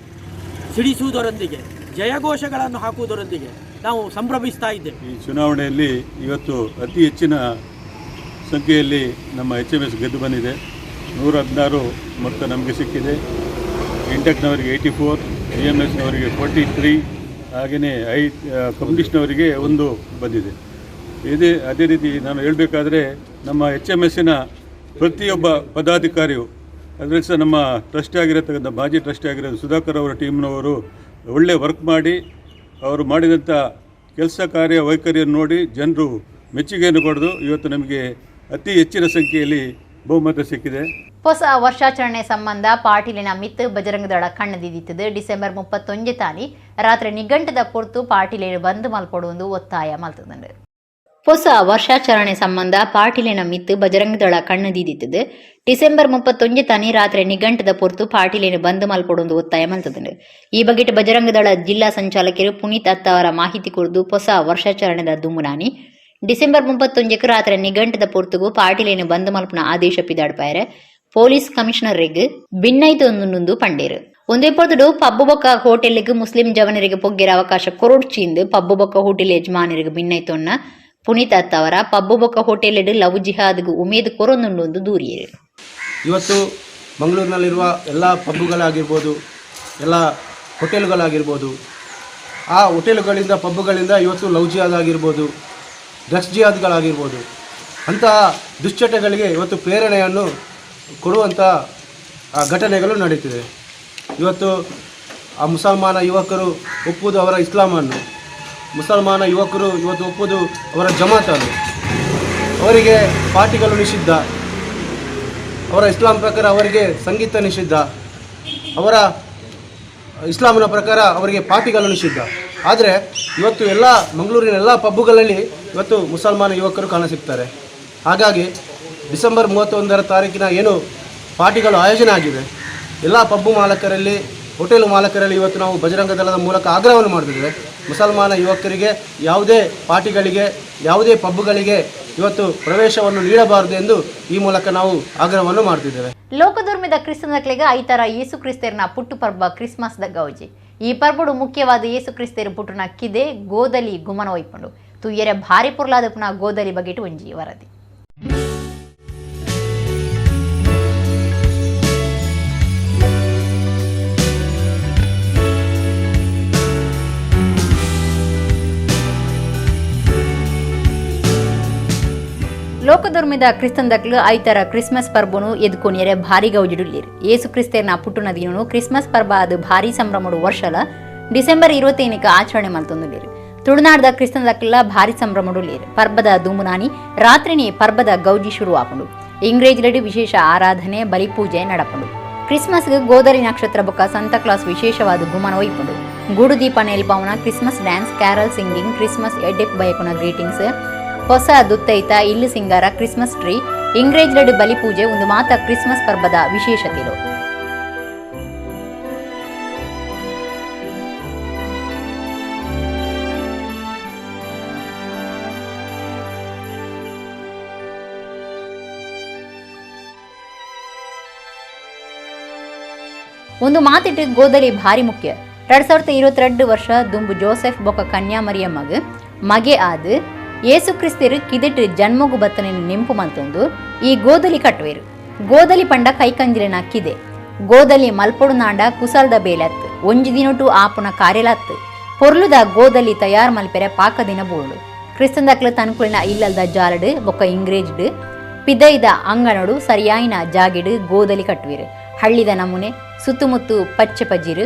S3: ಸಿಡಿಸುವುದರೊಂದಿಗೆ, ಜಯಘೋಷಗಳನ್ನು ಹಾಕುವುದರೊಂದಿಗೆ ನಾವು ಸಂಭ್ರಮಿಸ್ತಾ ಇದ್ದೇವೆ.
S11: ಈ ಚುನಾವಣೆಯಲ್ಲಿ ಇವತ್ತು ಅತಿ ಹೆಚ್ಚಿನ ಸಂಖ್ಯೆಯಲ್ಲಿ ನಮ್ಮ ಎಚ್ಎಂಎಸ್ ಗೆದ್ದು ಬಂದಿದೆ. 116 ಮೊತ್ತ ನಮಗೆ ಸಿಕ್ಕಿದೆ. ಇಂಟಕ್ನವರಿಗೆ 84, ಇ ಎಮ್ ಎಸ್ನವರಿಗೆ 43, ಹಾಗೆಯೇ ಕಮ್ಯುನಿಸ್ಟ್ನವರಿಗೆ 1 ಬಂದಿದೆ. ಅದೇ ರೀತಿ ನಾನು ಹೇಳಬೇಕಾದ್ರೆ ನಮ್ಮ ಎಚ್ಎಂಎಸ್ಸಿನ ಪ್ರತಿಯೊಬ್ಬ ಪದಾಧಿಕಾರಿಯು, ಅದರಲ್ಲಿ ಸಹ ನಮ್ಮ ಟ್ರಸ್ಟಿ ಆಗಿರತಕ್ಕಂಥ, ಮಾಜಿ ಟ್ರಸ್ಟಿ ಆಗಿರೋ ಸುಧಾಕರ್ ಅವರ ಟೀಮ್ನವರು ಒಳ್ಳೆ ವರ್ಕ್ ಮಾಡಿ, ಅವರು ಮಾಡಿದಂಥ ಕೆಲಸ ಕಾರ್ಯ ವೈಖರಿಯನ್ನು ನೋಡಿ ಜನರು ಮೆಚ್ಚುಗೆಯನ್ನು ಪಡೆದು ಇವತ್ತು ನಮಗೆ ಅತಿ ಹೆಚ್ಚಿನ ಸಂಖ್ಯೆಯಲ್ಲಿ ಬಹುಮತ ಸಿಕ್ಕಿದೆ.
S1: ಹೊಸ ವರ್ಷಾಚರಣೆ ಸಂಬಂಧ ಪಾಟೀಲಿನ ಮಿತ್ ಬಜರಂಗದಳ ಕಣ್ಣದಿದ್ದಿತ್ತದು. ಡಿಸೆಂಬರ್ 31 ತಾನಿ ರಾತ್ರಿ ನಿಘಂಟದ ಪೊರ್ತು ಪಾಟೀಲೇನು ಬಂದ್ ಮಲ್ಪೊಡು ಒತ್ತಾಯ ಮಲ್ತದಂಡು. ಹೊಸ ವರ್ಷಾಚರಣೆ ಸಂಬಂಧ ಪಾಟೀಲಿನ ಮಿತ್ತು ಬಜರಂಗದಳ ಕಣ್ಣದಿದ್ದಿತ್ತದು. ಡಿಸೆಂಬರ್ 31 ತಾನಿ ರಾತ್ರಿ ನಿಘಂಟದ ಪೊರ್ತು ಪಾಟೀಲೇನು ಬಂದ್ ಮಲ್ಪೊಡು ಒತ್ತಾಯ ಮಲ್ತದಂಡು. ಈ ಬಗ್ಗೆ ಬಜರಂಗದಳ ಜಿಲ್ಲಾ ಸಂಚಾಲಕರು ಪುನೀತ್ ಅತ್ತಾವರ ಮಾಹಿತಿ ಕೊರ್ದು, ಹೊಸ ವರ್ಷಾಚರಣೆದ ದುಂಬುನಾನಿ ಡಿಸೆಂಬರ್ 31ಕ್ಕೆ ರಾತ್ರಿ ನಿಘಂಟದ ಪೊರ್ತುಗು ಪಾಟೀಲೇನು ಬಂದ್ ಮಲ್ಪುನ ಆದೇಶ ಪಿದಾಡ್ಪಾಯರೆ ಪೊಲೀಸ್ ಕಮಿಷನರ್ಗ್ ಭಿನ್ನೈತೊಂದು ಪಂಡೇರು. ಒಂದೇ ಪೊರ್ತುಡು ಪಬ್ಬು ಬೊಕ್ಕ ಹೋಟೆಲ್ಗ್ ಮುಸ್ಲಿಂ ಜವನರಿಗೆ ಪೊಗ್ಗೆರ ಅವಕಾಶ ಕೊರೊಡ್ಚಿಂದು ಪಬ್ಬು ಬೊಕ್ಕ ಹೋಟೆಲ್ ಯಜಮಾನರಿಗೆ ಭಿನ್ನೈತೊನ್ನ ಪುನೀತ್ ಅತ್ತವರ ಪಬ್ಬು ಬೊಕ್ಕ ಹೋಟೆಲ್ ಲವ್ ಜಿಹಾದ್ಗ್ ಉಮೇದ್ ಕೊರೊಂದುಂಡು ದೂರಿಯರು.
S12: ಇವತ್ತು ಮಂಗಳೂರಿನಲ್ಲಿರುವ ಎಲ್ಲ ಪಬ್ಬುಗಳಾಗಿರ್ಬೋದು, ಎಲ್ಲ ಹೋಟೆಲ್ಗಳಾಗಿರ್ಬೋದು, ಆ ಹೋಟೆಲ್ಗಳಿಂದ ಪಬ್ಬುಗಳಿಂದ ಇವತ್ತು ಲವ್ ಜಿಹಾದ್ ಆಗಿರ್ಬೋದು, ಡ್ರಗ್ಸ್ ಜಿಹಾದ್ಗಳಾಗಿರ್ಬೋದು, ಅಂತಹ ದುಶ್ಚಟಗಳಿಗೆ ಇವತ್ತು ಪ್ರೇರಣೆಯನ್ನು ಕೊಡುವಂಥ ಘಟನೆಗಳು ನಡೀತಿದೆ. ಇವತ್ತು ಆ ಮುಸಲ್ಮಾನ ಯುವಕರು ಒಪ್ಪುವುದು ಅವರ ಇಸ್ಲಾಮನ್ನು, ಮುಸಲ್ಮಾನ ಯುವಕರು ಇವತ್ತು ಒಪ್ಪುವುದು ಅವರ ಜಮಾತನ್ನು. ಅವರಿಗೆ ಪಾರ್ಟಿಗಳು ನಿಷಿದ್ಧ, ಅವರ ಇಸ್ಲಾಂ ಪ್ರಕಾರ ಅವರಿಗೆ ಸಂಗೀತ ನಿಷಿದ್ಧ, ಅವರ ಇಸ್ಲಾಮಿನ ಪ್ರಕಾರ ಅವರಿಗೆ ಪಾರ್ಟಿಗಳು ನಿಷಿದ್ಧ. ಆದರೆ ಇವತ್ತು ಎಲ್ಲ ಮಂಗಳೂರಿನ ಎಲ್ಲ ಪಬ್ಬುಗಳಲ್ಲಿ ಇವತ್ತು ಮುಸಲ್ಮಾನ ಯುವಕರು ಕಾಣಸಿಗ್ತಾರೆ. ಹಾಗಾಗಿ ಡಿಸೆಂಬರ್ 31ರ ತಾರೀಕಿನ ಏನು ಪಾರ್ಟಿಗಳು ಆಯೋಜನೆ ಆಗಿದೆ, ಎಲ್ಲ ಪಬ್ಬು ಮಾಲಕರಲ್ಲಿ, ಹೋಟೆಲ್ ಮಾಲಕರಲ್ಲಿ ಇವತ್ತು ನಾವು ಬಜರಂಗ ದಳದ ಮೂಲಕ ಆಗ್ರಹವನ್ನು ಮಾಡ್ತಿದ್ದೇವೆ. ಮುಸಲ್ಮಾನ ಯುವಕರಿಗೆ ಯಾವುದೇ ಪಾರ್ಟಿಗಳಿಗೆ, ಯಾವುದೇ ಪಬ್ಬುಗಳಿಗೆ ಇವತ್ತು ಪ್ರವೇಶವನ್ನು ನೀಡಬಾರದು ಎಂದು ಈ ಮೂಲಕ ನಾವು ಆಗ್ರಹವನ್ನು ಮಾಡ್ತಿದ್ದೇವೆ.
S1: ಲೋಕಧರ್ಮದ ಕ್ರಿಸ್ತನಕ್ಲೆಗೆ ಐತರ ಯೇಸು ಕ್ರಿಸ್ತರನ ಪುಟ್ಟು ಪರ್ಬ ಕ್ರಿಸ್ಮಸ್ the ಗೌಜಿ. ಈ ಪರ್ಬಡು ಮುಖ್ಯವಾದ ಯೇಸು ಕ್ರಿಸ್ತರು ಪುಟ್ಟುನ ಕಿದೆ ಗೋದಲಿ ಗುಮನ ಒಯ್ಪಂಡು ತುಯ್ಯರೆ ಭಾರಿ ಪೊರ್ಲಾದ ಪುನಃ ಗೋದಲಿ ಬಗೆಟು ಒಂಜಿ ವರದಿ. ಲೋಕಧರ್ಮದ ಕ್ರಿಸ್ತಂದಕ್ಲು ಐತರ ಕ್ರಿಸ್ಮಸ್ ಪರ್ಬನು ಎದ್ಕೊನಿಯರೆ ಭಾರಿ ಗೌಜಿಡುಳ್ಳೀರು. ಯೇಸು ಕ್ರಿಸ್ತರ್ನ ಪುಟ್ಟುನ ದಿನನು ಕ್ರಿಸ್ಮಸ್ ಪರ್ಬ ಅದು ಭಾರಿ ಸಂಭ್ರಮಡು ವರ್ಷಲ ಡಿಸೆಂಬರ್ 25ಕ್ಕೆ ಆಚರಣೆ ಮಲ್ತೊಂದುಳ್ಳೀರು. ತುಳುನಾಡ್ದ ಕ್ರಿಸ್ತಂದಕ್ಲ ಭಾರಿ ಸಂಭ್ರಮಡುಳ್ಳೀರು. ಪರ್ಬದ ದುಮುನಾನಿ ರಾತ್ರಿನಿ ಪರ್ಬದ ಗೌಜಿ ಶುರು ಆಪುಂಡು. ಇಂಗ್ರೇಜ್ಲಡಿ ವಿಶೇಷ ಆರಾಧನೆ ಬಲಿಪೂಜೆ ನಡಪುಂಡು. ಕ್ರಿಸ್ಮಸ್ಗೆ ಗೋದರಿ ನಕ್ಷತ್ರ ಬೊಕ್ಕ ಸಂತ ಕ್ಲಾಸ್ ವಿಶೇಷವಾದ ಗುಮನ ಒಯ್ಪುಂಡು. ಗೂಡು ದೀಪ ನೆಲ್ಪಾವುನ Christmas dance, carol singing, Christmas ಎಡ್ಡೆಪ್ ಬಯಕುನ greetings, ಹೊಸ ದುತ್ತೈತ ಇಲ್ಲು ಸಿಂಗಾರ, ಕ್ರಿಸ್ಮಸ್ ಟ್ರೀ, ಇಂಗ್ರೇಜ್ಲಡ್ ಬಲಿಪೂಜೆ ಒಂದು ಮಾತ ಕ್ರಿಸ್ಮಸ್ ಪರ್ಬದ ವಿಶೇಷತೆಲು. ಒಂದು ಮಾತಿಟ್ಟು ಗೋದಲಿ ಭಾರಿ ಮುಖ್ಯ. 2022 ವರ್ಷ ದುಂಬು ಜೋಸೆಫ್ ಬೊಕ್ಕ ಕನ್ಯಾಮರಿಯಮ್ಮಗ್ ಮಗೆ ಆದ್ ಯೇಸು ಕ್ರಿಸ್ತರು ಕಿದೆಟ್ ಜನ್ಮಗು ಬತ್ತನೆಯನ್ನು ನೆಂಪು ಮಲ್ತೊಂದು ಈ ಗೋದಲಿ ಕಟ್ಟುವೆರು. ಗೋದಲಿ ಪಂಡ ಕೈಕಂಜಿಲಿನ ಕಿದೆ. ಗೋದಲಿ ಮಲ್ಪೊಡು ನಾಂಡ ಕುಸಲ್ದ ಬೇಲತ್ತು ಒಂಜಿ ದಿನಟು ಆಪುನ ಕಾರ್ಯಲತ್ತು ಪೊರ್ಲುದ ಗೋದಲಿ ತಯಾರ್ ಮಲ್ಪೆರೆ ಪಾಕ ದಿನ ಬೋಳು. ಕ್ರಿಸ್ತಂದಕ್ಲು ತನ್ಕುಳಿನ ಇಲ್ಲಲ್ದ ಜಾಲಡು ಬೊಕ್ಕ ಇಂಗ್ರೇಜ್ಡ್ ಪಿದೈದ ಅಂಗನಡು ಸರಿಯಾಯಿನ ಜಾಗಿಡು ಗೋದಲಿ ಕಟ್ಟುವೆರು. ಹಳ್ಳಿದ ನಮೂನೆ ಸುತ್ತಮುತ್ತು ಪಚ್ಚೆ ಪಜಿರು,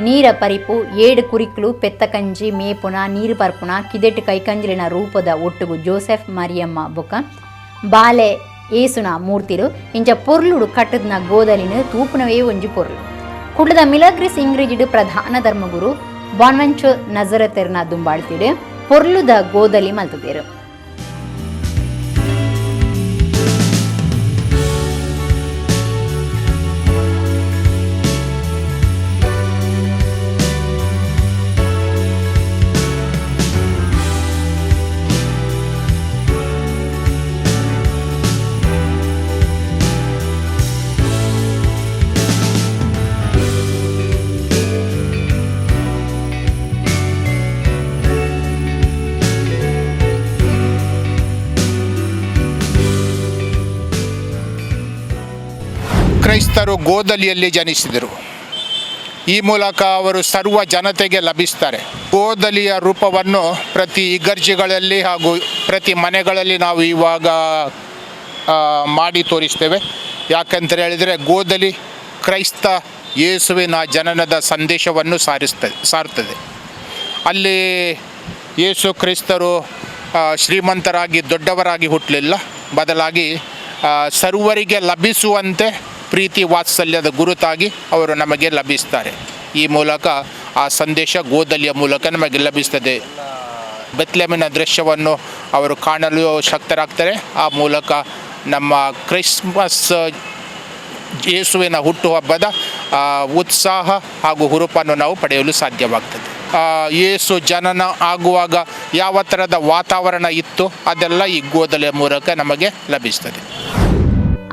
S1: ನೀರ ಪರಿಪು, ಏಡು ಕುರಿಕ್ಲು, ಪೆತ್ತ ಕಂಜಿ, ಮೇಪುನ, ನೀರು ಪರ್ಪುನ, ಕಿದೆಟ್ಟು ಕೈಕಂಜಿಲಿನ ರೂಪದ ಒಟ್ಟುಗು ಜೋಸೆಫ್ ಮರಿಯಮ್ಮ ಬೊಕ್ಕ ಬಾಲೆ ಏಸುನ ಮೂರ್ತಿರು ಇಂಚ ಪೊರ್ಲುಡು ಕಟ್ಟದ್ನ ಗೋದಲಿನ ತೂಪುನವೇ ಒಂಜಿ ಪೊರ್ಲು. ಕುಡ್ಲದ ಮಿಲಗ್ರಿಸ್ ಇಂಗ್ರೇಜಿಡು ಪ್ರಧಾನ ಧರ್ಮಗುರು ಬಾನ್ವಂಚೋ ನಜರತೆರ್ನ ದುಂಬಾಳ್ತಿಡು ಪೊರ್ಲುದ ಗೋದಲಿ ಮಲ್ತದೇರು.
S13: ಕ್ರೈಸ್ತರು ಗೋದಲಿಯಲ್ಲಿ ಜನಿಸಿದರು. ಈ ಮೂಲಕ ಅವರು ಸರ್ವ ಜನತೆಗೆ ಲಭಿಸ್ತಾರೆ. ಗೋದಲಿಯ ರೂಪವನ್ನು ಪ್ರತಿ ಇಗರ್ಜಿಗಳಲ್ಲಿ ಹಾಗೂ ಪ್ರತಿ ಮನೆಗಳಲ್ಲಿ ನಾವು ಇವಾಗ ಮಾಡಿ ತೋರಿಸ್ತೇವೆ. ಯಾಕಂತ ಹೇಳಿದರೆ ಗೋದಲಿ ಕ್ರೈಸ್ತ ಯೇಸುವಿನ ಜನನದ ಸಂದೇಶವನ್ನು ಸಾರ್ತದೆ. ಅಲ್ಲಿ ಯೇಸು ಕ್ರಿಸ್ತರು ಶ್ರೀಮಂತರಾಗಿ ದೊಡ್ಡವರಾಗಿ ಹುಟ್ಟಲಿಲ್ಲ, ಬದಲಾಗಿ ಸರ್ವರಿಗೆ ಲಭಿಸುವಂತೆ ಪ್ರೀತಿ ವಾತ್ಸಲ್ಯದ ಗುರುತಾಗಿ ಅವರು ನಮಗೆ ಲಭಿಸ್ತಾರೆ. ಈ ಮೂಲಕ ಆ ಸಂದೇಶ ಗೋದಲಿಯ ಮೂಲಕ ನಮಗೆ ಲಭಿಸ್ತದೆ. ಬೆತ್ಲೆಮಿನ ದೃಶ್ಯವನ್ನು ಅವರು ಕಾಣಲು ಶಕ್ತರಾಗ್ತಾರೆ. ಆ ಮೂಲಕ ನಮ್ಮ ಕ್ರಿಸ್ಮಸ್ ಯೇಸುವಿನ ಹುಟ್ಟುಹಬ್ಬದ ಉತ್ಸಾಹ ಹಾಗೂ ಹುರುಪನ್ನು ನಾವು ಪಡೆಯಲು ಸಾಧ್ಯವಾಗ್ತದೆ. ಯೇಸು ಜನನ ಆಗುವಾಗ ಯಾವ ಥರದ ವಾತಾವರಣ ಇತ್ತು ಅದೆಲ್ಲ ಈ ಗೋದಲಿಯ ಮೂಲಕ ನಮಗೆ ಲಭಿಸ್ತದೆ.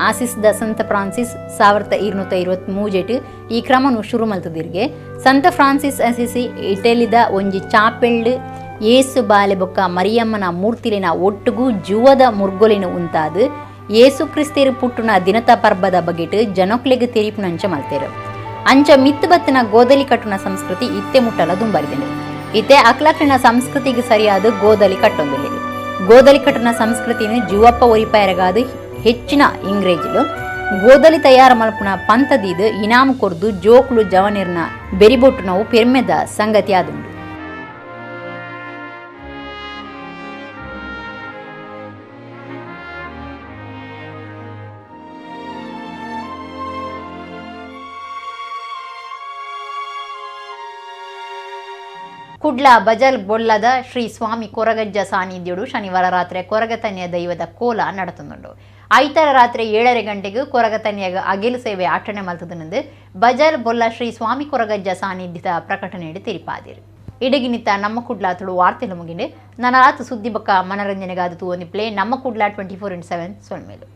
S1: ಆಸಿಸ್ದ ಸಂತ ಫ್ರಾನ್ಸಿಸ್ 1223 ಈ ಕ್ರಮನು ಶುರು ಮಲ್ತದಿರ್ಗೆ. ಸಂತ ಫ್ರಾನ್ಸಿಸ್ ಅಸಿಸಿ ಇಟಲಿದ ಒಂಜಿ ಚಾಪೆಳ್ಳು ಯೇಸು ಬಾಲೆ ಬೊಕ್ಕ ಮರಿಯಮ್ಮನ ಮೂರ್ತಿಲಿನ ಒಟ್ಟುಗು ಜುವದ ಮುರ್ಗೊಲಿನ ಉಂತಾದು ಯೇಸು ಕ್ರಿಸ್ತೇರು ಪುಟ್ಟುನ ದಿನತ ಪರ್ಬದ ಬಗೆಟ್ ಜನೊಕ್ಲೆಗ್ ತೆರಿಪುನಂಚ ಮಲ್ತೇರು. ಅಂಚ ಮಿತ್ತು ಬತ್ತಿನ ಗೋದಲಿ ಕಟ್ಟುನ ಸಂಸ್ಕೃತಿ ಇತ್ತೆ ಮುಟ್ಟಲ ದುಂಬರಿದೆನು. ಇತ್ತೆ ಅಕ್ಲಕ್ಲಿನ ಸಂಸ್ಕೃತಿಗೆ ಸರಿಯಾದ ಗೋದಲಿ ಕಟ್ಟೊಂದುಲ್ಲೆರ್. ಗೋದಲಿ ಕಟ್ಟುನ ಸಂಸ್ಕೃತಿನ ಜೀವಪ್ಪ ಒರಿಪಾಯರಗಾದು ಹೆಚ್ಚಿನ ಇಂಗ್ರೇಜಿಲು ಗೋದಲಿ ತಯಾರು ಮಲ್ಪುನ ಪಂತದೀದ್ ಇನಾಮು ಕೊರ್ದು ಜೋಕ್ಲು ಜವನಿರ್ನ ಬೆರಿಬೊಟ್ಟುನವು ಪೆರ್ಮೆದ ಸಂಗತಿ ಆದುಂಡು. ಕುಡ್ಲ ಬಜಲ್ ಬೊಲ್ಲದ ಶ್ರೀ ಸ್ವಾಮಿ ಕೊರಗಜ್ಜ ಸಾನ್ನಿಧ್ಯುಡು ಶನಿವಾರ ರಾತ್ರಿ ಕೊರಗತನ್ಯ ದೈವದ ಕೋಲ ನಡತುಂದುಂಡು. ಐತರ ರಾತ್ರಿ 7:30 ಗಂಟೆಗೆ ಕೊರಗತನ್ಯಾಗ ಅಗಿಲು ಸೇವೆ ಆಚರಣೆ ಮಲ್ತದನೆಂದು ಬಜಲ್ ಬೊಲ್ಲ ಶ್ರೀ ಸ್ವಾಮಿ ಕೊರಗಜ್ಜ ಸಾನ್ನಿಧ್ಯದ ಪ್ರಕಟಣೆಯಡಿ ತೆರಿಪಾದಿರು. ಇಡಗಿನಿತ ನಮ್ಮ ಕುಡ್ಲ ತುಳು ವಾರ್ತೆಲು ಮುಗಿಂಡು. ನನರಾತು ಸುದ್ದಿ ಬಕ್ಕ ಮನರಂಜನೆಗಾದ ತೂವೊಂದಿ ಪ್ಲೇ ನಮ್ಮ ಕುಡ್ಲ 24x7 ಸೊಲ್ಮೇಲು.